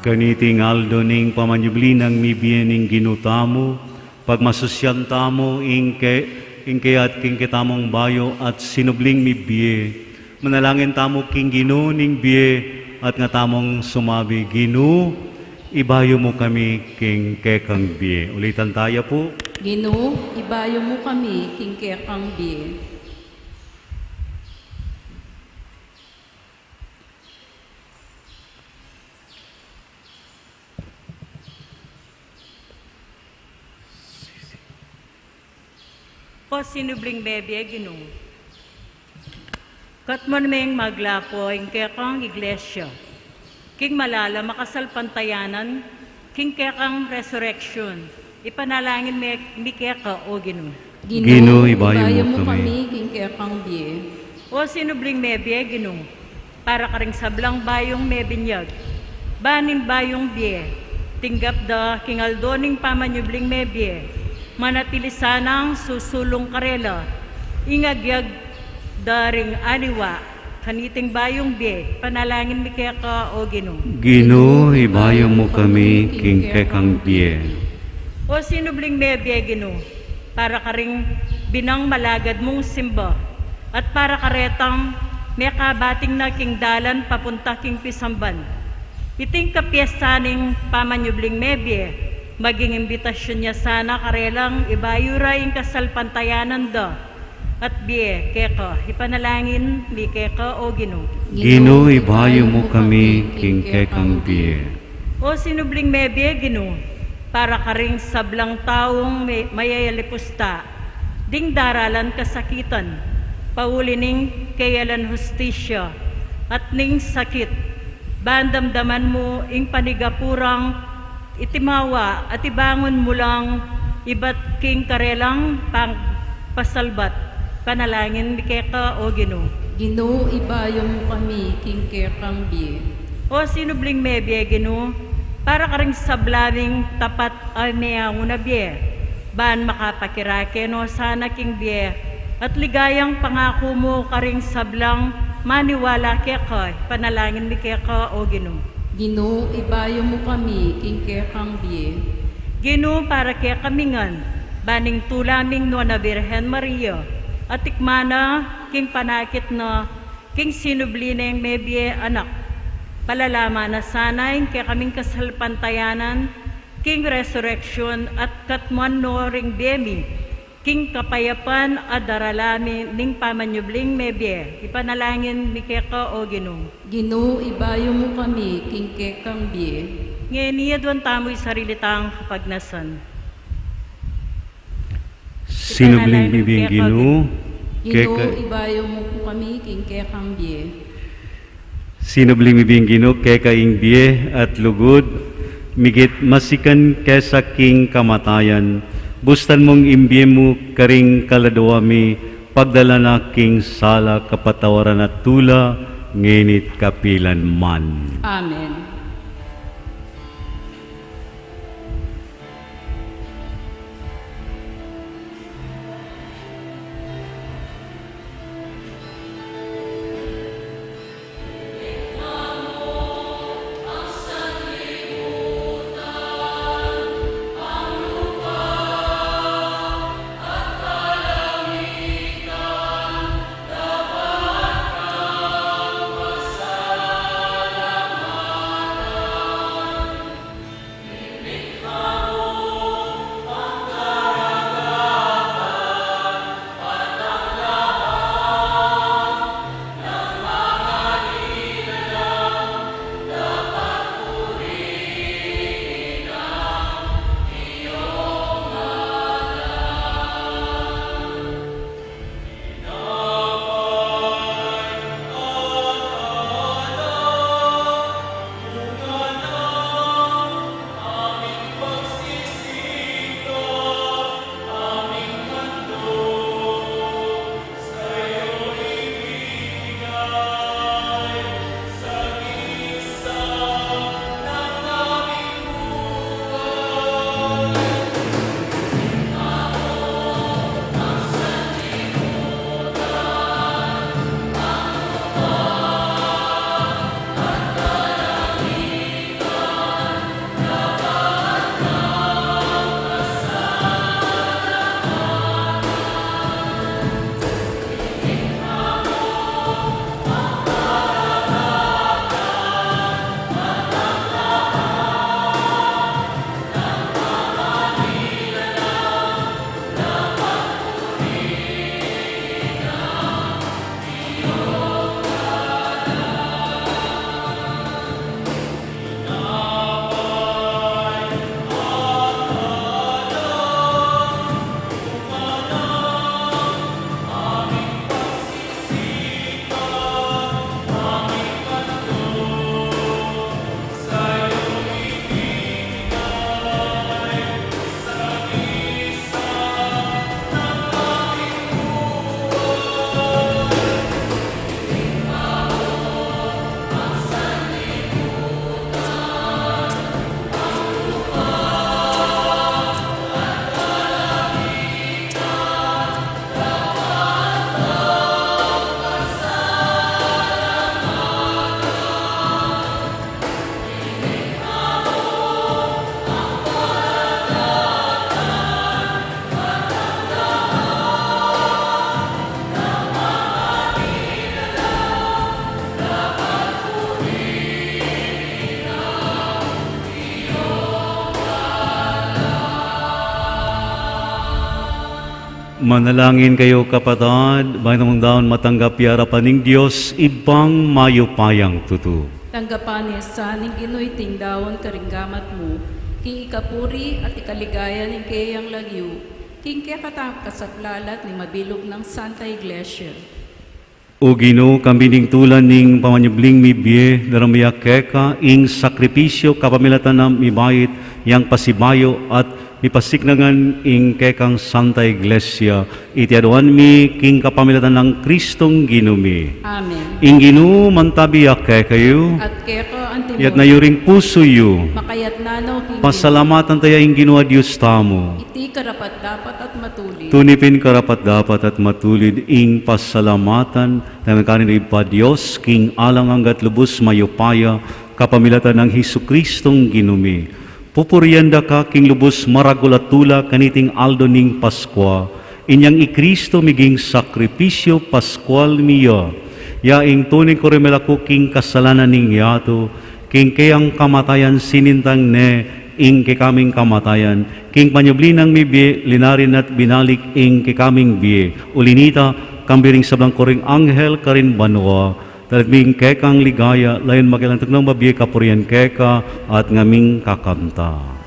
Kaniting aldo ning pamanyubli nang mibie ning Ginu tamu, pagmasusyan tamu ing ke, ing kaya at king ketamung bayu at sinubling mibie. Manalangin tamu king Ginu ning bie at nga tamung sumabi, Ginu, ibayu mu kami king kekang bie. Ulitan taya pu. Ginu, ibayu mu kami king kekang bie. O sinubling mebie, Ginu, katmu meng maglapo ing kekang iglesia king malalam a kasalpantayanan king kekang resurrection. Ipanalangin mi, mi keka, o Ginu. Ginu, ibayu mu kami king kekang bie. O sinubling mebie, Ginu, para karing sablang bayung mebinyag, ban ing bayung bie tinggap da king aldo ning pamanyubling mebie, manatili sanang susulung karela ing agyag da ring aliwa kaniting bayung bie. Ipanalangin mi keka, o Ginu. Ginu, ibayu mu kami king kekang bie. O sinubling mebie, Ginu, para karing binang malagad mung simba at para karetang mekabating na king dalan papunta king pisamban. Iting kapiesta ning pamanyubling mebie, maging imbitasyun ya sana karelang ibayu ra ing kasalpantayanan da at bie keka. Ipanalangin mi keka, o Ginu. Ginu, ibayu mu kami king kekang bie. O sinubling mebie, Ginu, para karing sablang taung me-, mayayalipusta ding daralan kasakitan, pauli ning keyalan hustisya at ning sakit, ban damdaman mu ing panigapu rang itimawa at ibangun mu lang ibat king karelang pang-, pasalbat. Panalangin mi keka, o Ginu. Ginu, ibayu mu kami king kekang bie. O sinubling mebie, Ginu, para karing sabla ming tapat a meauna bie, ban makapakirake no sana king bie at ligayang pangaku mu karing sablang maniwala keka. Ipanalangin mi keka, o Ginu. Ginu, ibayu mu kami king kekang bie. Ginu, para kekami ngan, ban ing tula ming Nuan a Birhen Maria atikman na king panakit na king sinubli neng mebie anak, palalaman na sana ing kekaming kasalpantayanan king resurrection at katmuan no ring bie mi king kapayapan a darala mi ning pamanyubling mebie. Ipanalangin mi keka, o Ginu. Ginu, ibayu mu kami king kekang bie. Ngeni aduan tamu ing sarili tang kapagnasan. Sinubling mebie, Ginu, Ginu, keka, ibayu mu kami king kekang bie. Sinubling mebie, Ginu, keka ing bie at lugud, migit masikan kesa king kamatayan. Bustan mung ing bie mu karing kaladua mi, pagdala na king sala, kapatawaran at tula, ngeni't kapilan man. Amen. Manalangin kayu, kapatad, ban itang daun matanggap ya arapan ning Dios, Ibpang mayupayang tutu. Tanggapan na sa ning Ginu iting daun karing gamat mu, king ikapuri at ikaligaya ning keyang lagyu, king kekatamung kasaplalan at ning mabilug nang Santa Iglesia. O Ginu, kami ding tulan ning pamanyubling mibie, daramu ya keka ing sakripisyu kapamilatan nang mibait yang pasibayu at mipasiknangan ing kekang Santa Iglesia. Iti aduan mi king kapamilatan nang Kristong Ginu mi. Amen. Ing Ginu mantabi ya kekayu. At keka antimu. Iyatas yu ring pusu yu. Makayatas na no king Ginu. Pasalamatan taya ing Ginu a Dios tamu. Iti karapat-dapat at matulid. Tune pin karapat-dapat at matulid ing pasalamatan, tame karin Ibpa Dios, king alang angga at lubus mayupaya, kapamilatan nang Jesucristong Ginu mi. Pupurian da ka king lubus maragul a tula kaniting aldo ning Paskua, inyang i Kristo miging sakripisyu Paskual mi ya. Ya ing tune kurimela ku king kasalanan ning yatu, king keyang kamatayan sinintang ne ing kekaming kamatayan, king panyubli nang mibie, linarin at binalik ing kekaming bie. Uli nita, kambe ring sablang kuring anghel karin banua, dalit mi ing kekang ligaya, layun makilantuk nang mabie kapurian keka, at ngaming kakamta.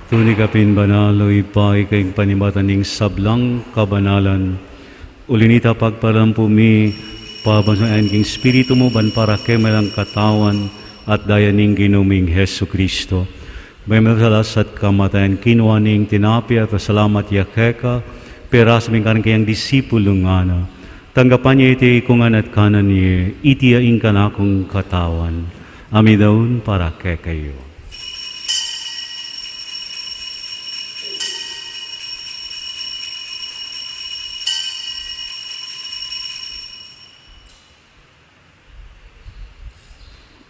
Tune ka pin banal, o Ibpa, ika ing panibatan ning sablang kabanalan. Uli nita pagparalan pu mi, pabansuan king Espiritu mu ban para kami lang katawan at daya ning Ginu ming Jesucristo. Ban mapasalamat at kamatayan kinua ne ing tinape at pasalamat ya keka, pirasu mi karing kayang disipulu ngana. Tanggapan ye iti ikungan at kanan ye, iti ya ing kanakung katawan, a midaun para kekayu.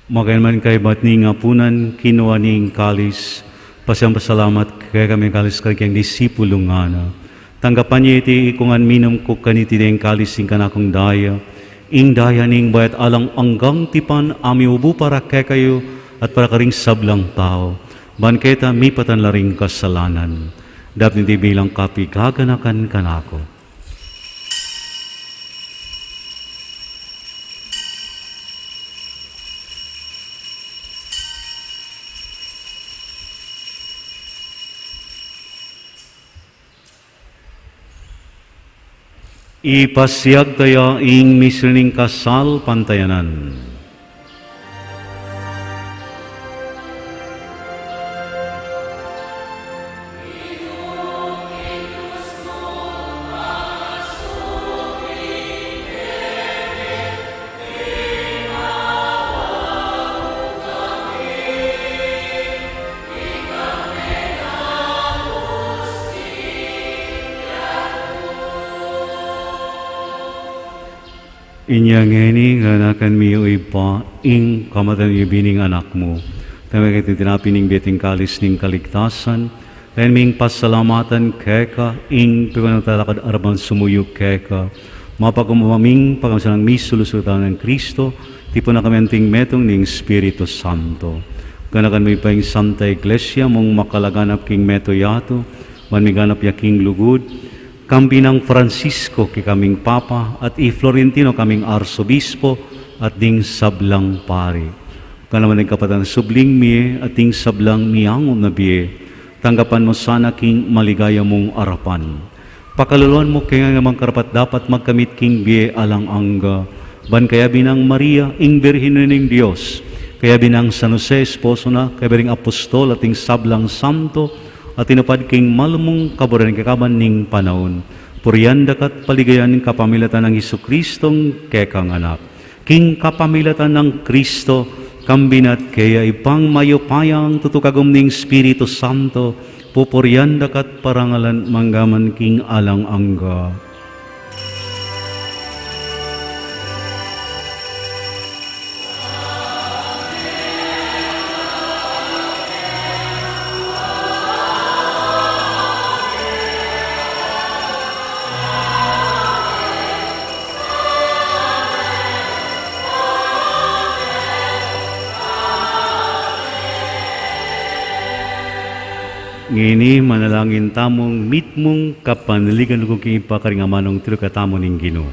Makanyan man kaybat ning apunan, kinua ne ing kalis, pasian pasalamat kekami ing kalis karing kayang disipulu ngana. Tanggapan ye iti ikungan, minum ku kaniti deng kalis ing kanakung daya, ing daya ning bayu't alang anggang tipan a miubu para kekayu at para karing sablang tau, ban keta mipatawad la ring kasalanan. Daptan iti bilang kapaganakan kanaku. Ipasiag taya ing misteryu ning kasalpantayanan. Inya ngeni, nganakan mi, o Ibpa, ing kamatayan at bie ning Anak mu. Tame keti tinape ning bie at ing kalis ning kaligtasan, lalu ming pasalamatan keka, ing pepanatalakad arapan sumuyu keka. Mapakumaming pagkamasalang misulu-sulu tau nang Kristo, tipunan na kami anting metung ning Espiritu Santo. Ganakan mu pa ing Santa Iglesia mung makalaganap king meto yatu, ban miganap ya king lugud, kambe nang Francisco kekaming Papa, at i Florentino kaming Arsobispo, at ding sablang pari. Kanaman ing kapatad a subling mie at ding sablang miangu na bie, tanggapan mu sana king maligaya mung arapan. Pakaluluan mu kami ngan karapat-dapat magkamit king bie alang angga, ban kayabe nang Maria, ing Birhen ning Dios, kayabe nang San Jose, esposo na, kayabe ring apostol at ding sablang santo a tinupad king malugud mung kaburian king kekaban ning panaun, purian da ka at paligayan king kapamilatan nang Jesucristong kekang Anak. King kapamilatan nang Kristo, kambe na at keya, Ibpang mayupayang tutu kagum ning Espiritu Santo, pupurian da ka at parangalan manggaman king alang angga. Ngeni manalangin tamung mitmung kapanaligan king Ibpa karing amanung tilu katamu ning Ginu.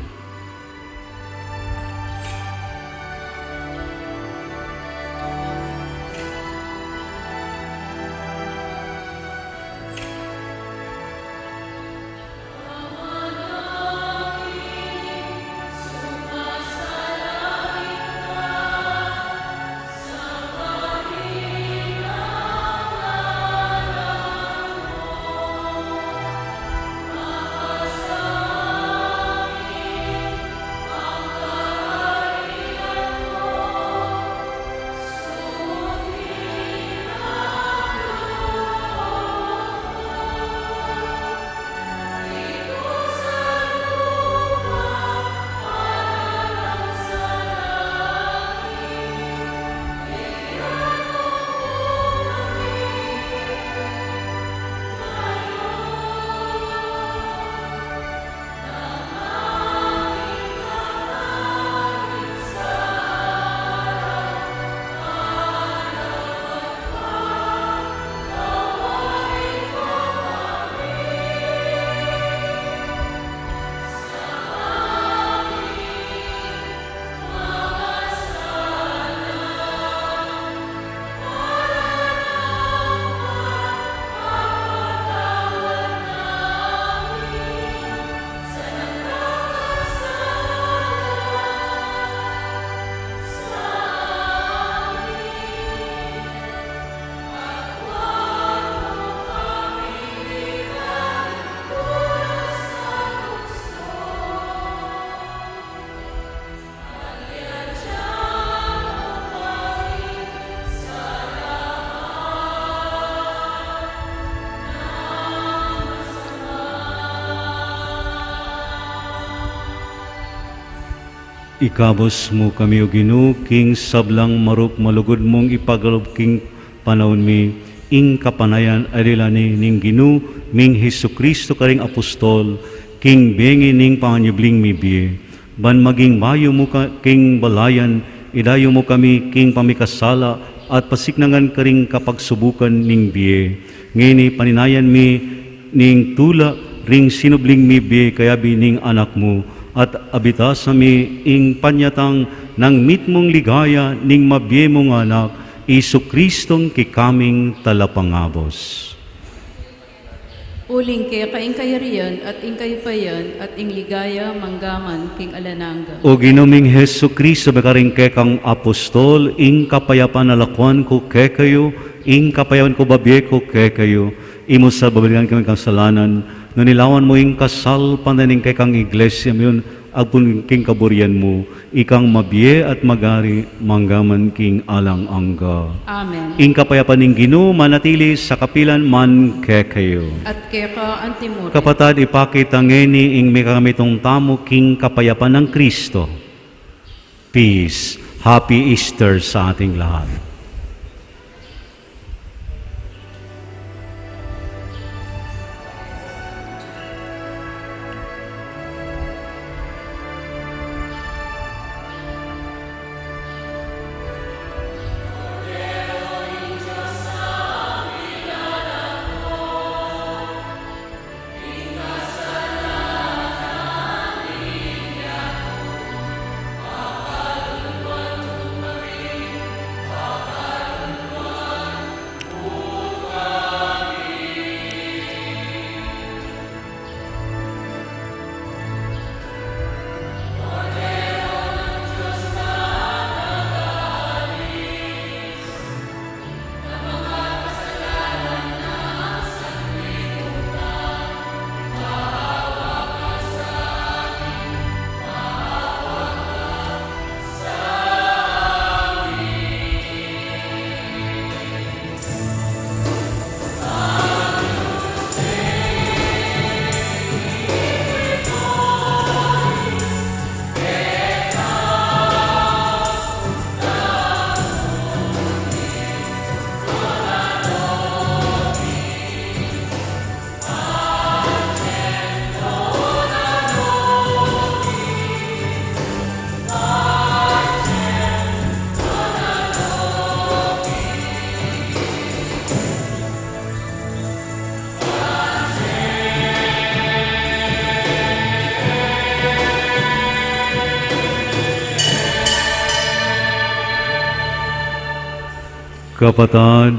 Ikabus mu kami, O Ginu, king sablang marok malugud mung ipagalub king panaun mi, ing kapanayan a lilani ning Ginu ming Jesucristo karing apostol, king bengi ning pamanyubling mibie, ban maging bayu mu ka king balayan, idayu mu kami king pamikasala at pasiknangan karing kapagsubukan ning bie. Ngeni paninayan mi ning tula ring sinubling mibie kayabe ning Anak mu, at abitasan mi ing panyatang nang mitmung ligaya ning mabie mung Anak, Jesucristong kekaming Talapangabus. Uling keka ing kayarian, at ing kayupayan, at ing ligaya, manggaman king alang angga. O Ginu ming Jesucristo, mekaring kekang apostol, ing kapayapan a lakuan ku kekayu, ing kapayapan ku babie ku kekayu, e mu sa babalikan ing kasalanan, nune lawan mu ing kasalpantayan ning kekang Iglesia, miyun agpun king kaburian mu, ikang mabie at magari manggaman king alang angga. Amen. Ing kapayapan ning Ginu manatili sa kapilan man kekayu. At keka antimurin. Kapatad, ipakit ngeni ing mikakamitung tamu king kapayapan nang Kristo. Peace. Happy Easter sa ating lahat. Kapatad,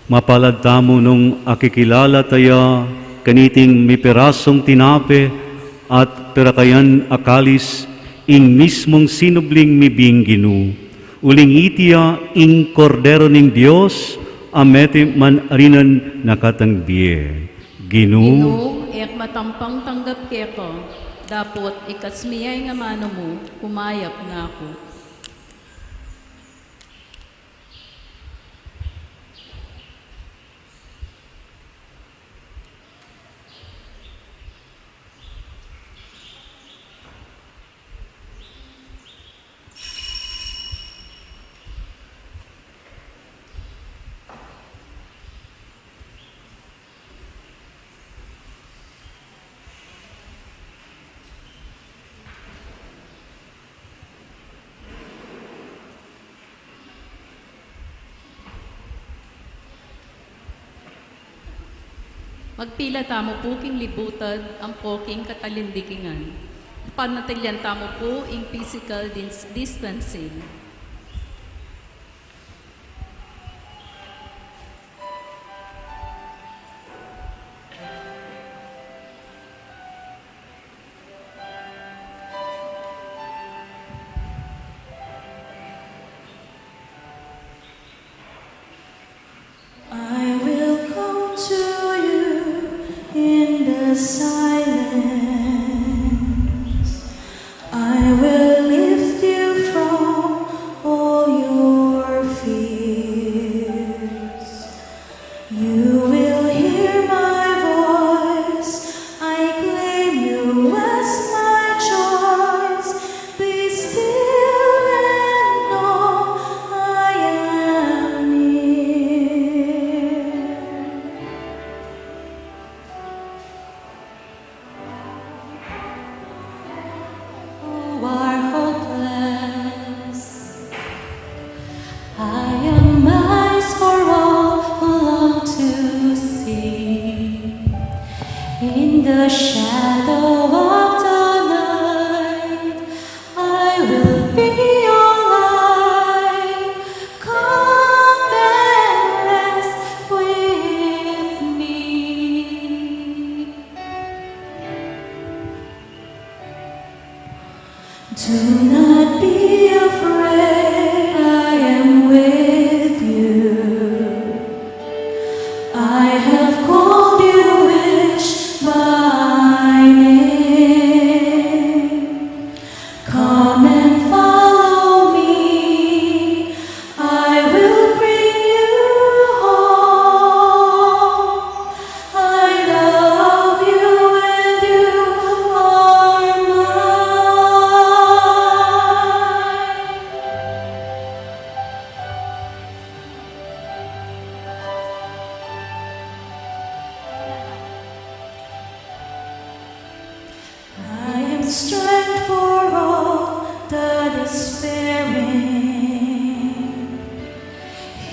mapalad tamu nung akikilala taya kaniting miperasung tinape at perakayan a kalis, ing mismung sinubling mibing Ginu. Uling iti ya ing Kordero ning Dios, a mete man arinan na katang bie. Ginu. Ginu, e ku matampang tanggap keka, dapot ikasmi ya ing amanu mu, kumayap na ku. Magpila tamu pu king libutad ampo king katalindikingan. Panatilian tamu pu ing physical dis-, distancing. I will come to you in the silence. I will lift you from all your fears. You will hear my voice. I claim you as my choice. Be still and know I am near. Who are hopeless. I am eyes for all who long to see. In the shadow of the night, I will be your light. Come and rest with me. Do not be afraid, I am with you. I have called you each by name. Come and follow me. I will bring you home. I love you and you are mine. I am strength for all the despairing,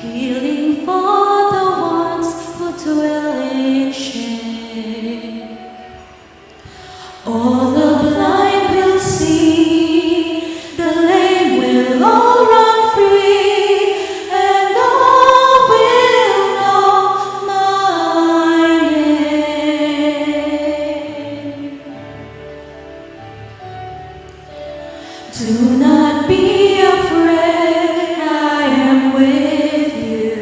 healing for the ones who dwell in shame. All the blind will see, the lame will all run free, and all will know my name. Do not be afraid, I am with you.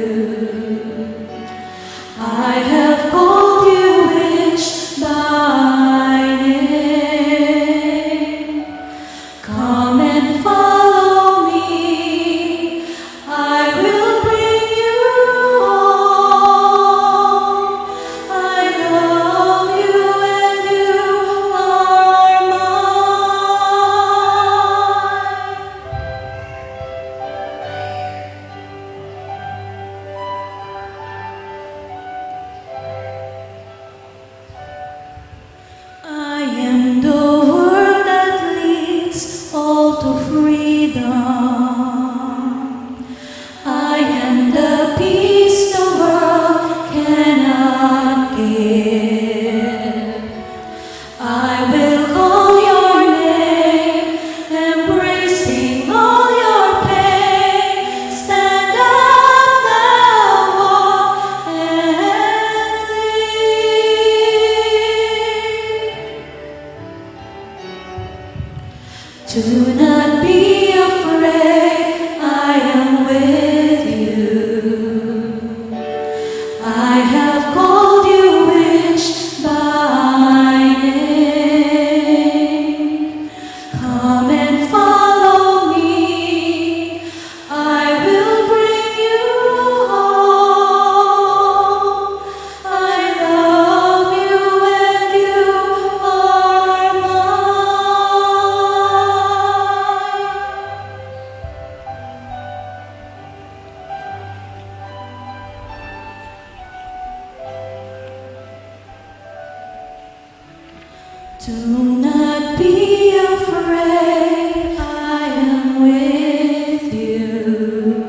Do not be afraid, I am with you.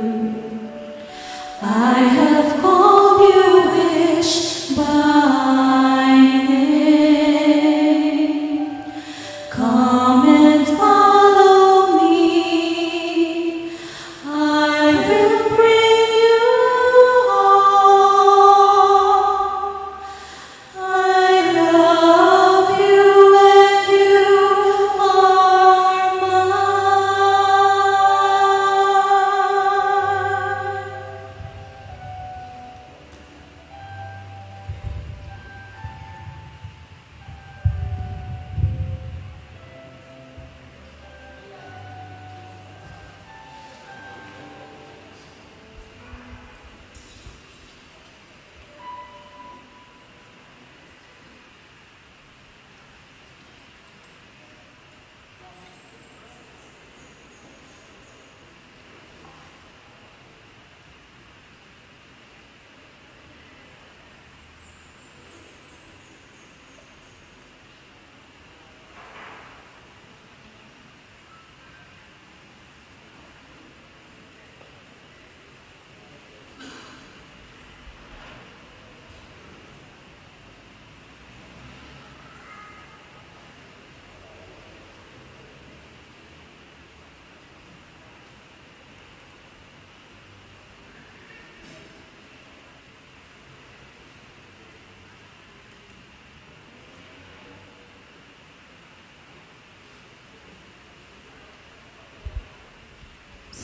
I have called you, wish by name. Come and follow me. I will bring you home. I love you and you are mine.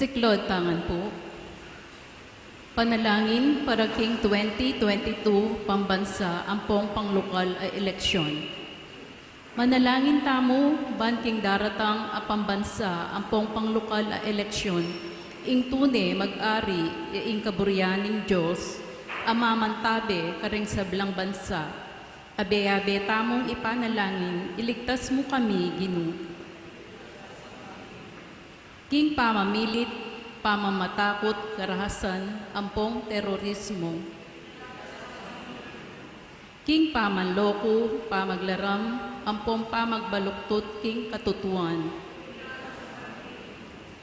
Siklaud tamu ngan pu. Panalangin para king twenty twenty-two pambansa ampong panglokal a eleksyon. Manalangin tamu ban king daratang a pambansa ampong panglokal a eleksyon, ing tune mag-ari ya ing kaburian ning Dios a mamantabe karing sablang bansa. Abe-abe tamung ipanalangin, iligtas mu kami, Ginu. King pamamilit, pamamatakut, karahasan, ampong terorismo. King pamanloko, pamaglaram, ampong pamagbaluktut king katutuan.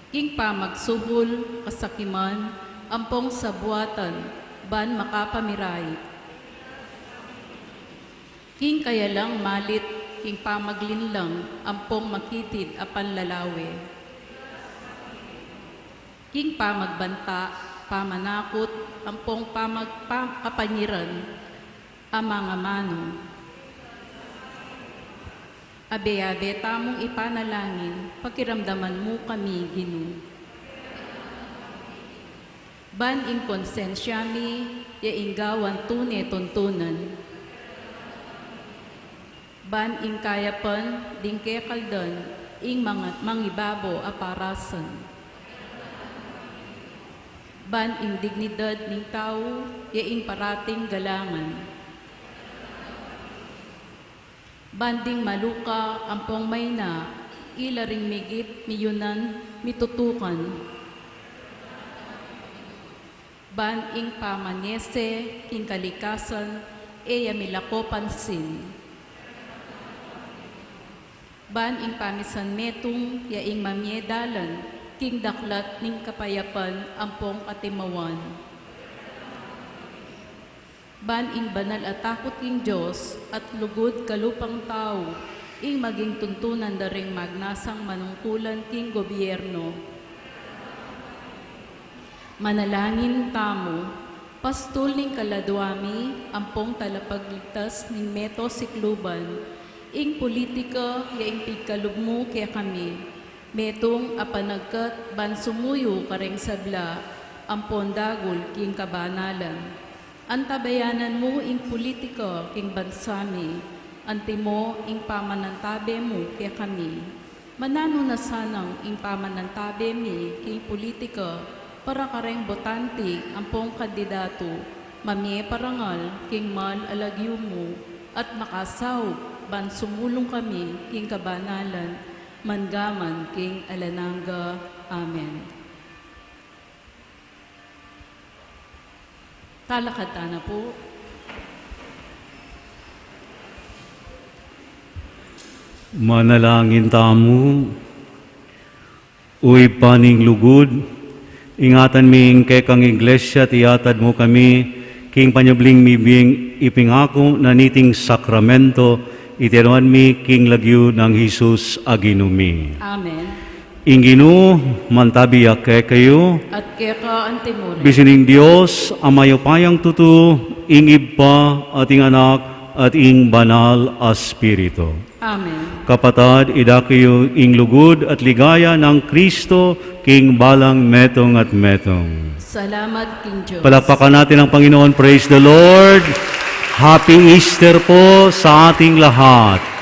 King pamagsuhul, kasakiman, ampong sabuatan, ban makapamirait. King kayalang malit, king pamaglinlang, ampong makitid a panlalawe. King pamagbanta, pamanakut, ampong pamag-, pam-, kapangiran a mangamanu. Abe-abe tamung ipanalangin, pakiramdaman mu kami, Ginu. Ban ing konsensya mi, ya ing gawan tune tuntunan. Ban ing kayapan ding kekaldan, ing manga-, mangibabo a parasan. Ban ing dignidad ning tau, ya ing parating galangan. Ban ding maluka ampong maina, ila ring migit miyunan mitutukan. Ban ing pamanyese king kalikasan, e ya milako pansin. Ban ing pamisan metung, ya ing mamie dalan king daklat ning kapayapan ampong katimawan. Ban ing banal a takut king Dios at lugud kalupang tau, ing maging tuntunan da ring magnasang manungkulan king gobyerno. Manalangin tamu, pastul ning kaladua mi, ampong talapagligtas ning meto sikluban, ing politika ya ing pigkalub mu kekami, metung a panagkat ban sumuyu karing sabla, ampon dagul king kabanalan. Antabayanan mu ing politika king bansa mi, antimo ing pamanantabe mu kekami. Mananu na sanang ing pamanantabe mi king politika para kareng botante ampong kandidatu, mamie parangal king mal a lagyu mu, at makasaup ban sumulung kami king kabanalan, manggaman king alang angga. Amen. Talakad tana pu. Manalangin tamu. O Ibpa ning lugud, ingatan mi ing kekang iglesia at iatad mu kami king panyubling mibing ipingaku na niting sakramento, iti nuan mi king lagyu nang Jesus a Ginu mi. Amen. Ing Ginu mantabi ya kekayu. At keka antimurin. Bisi ning Dios a mayupayang tutu, ing Ibpa at ing Anak at ing Banal a Espiritu. Amen. Kapatad, idake yu ing lugud at ligaya nang Kristo king balang metung at metung. Salamat king Diyos. Palakpakan natin ang Panginoon. Praise the Lord. Happy Easter po sa ating lahat.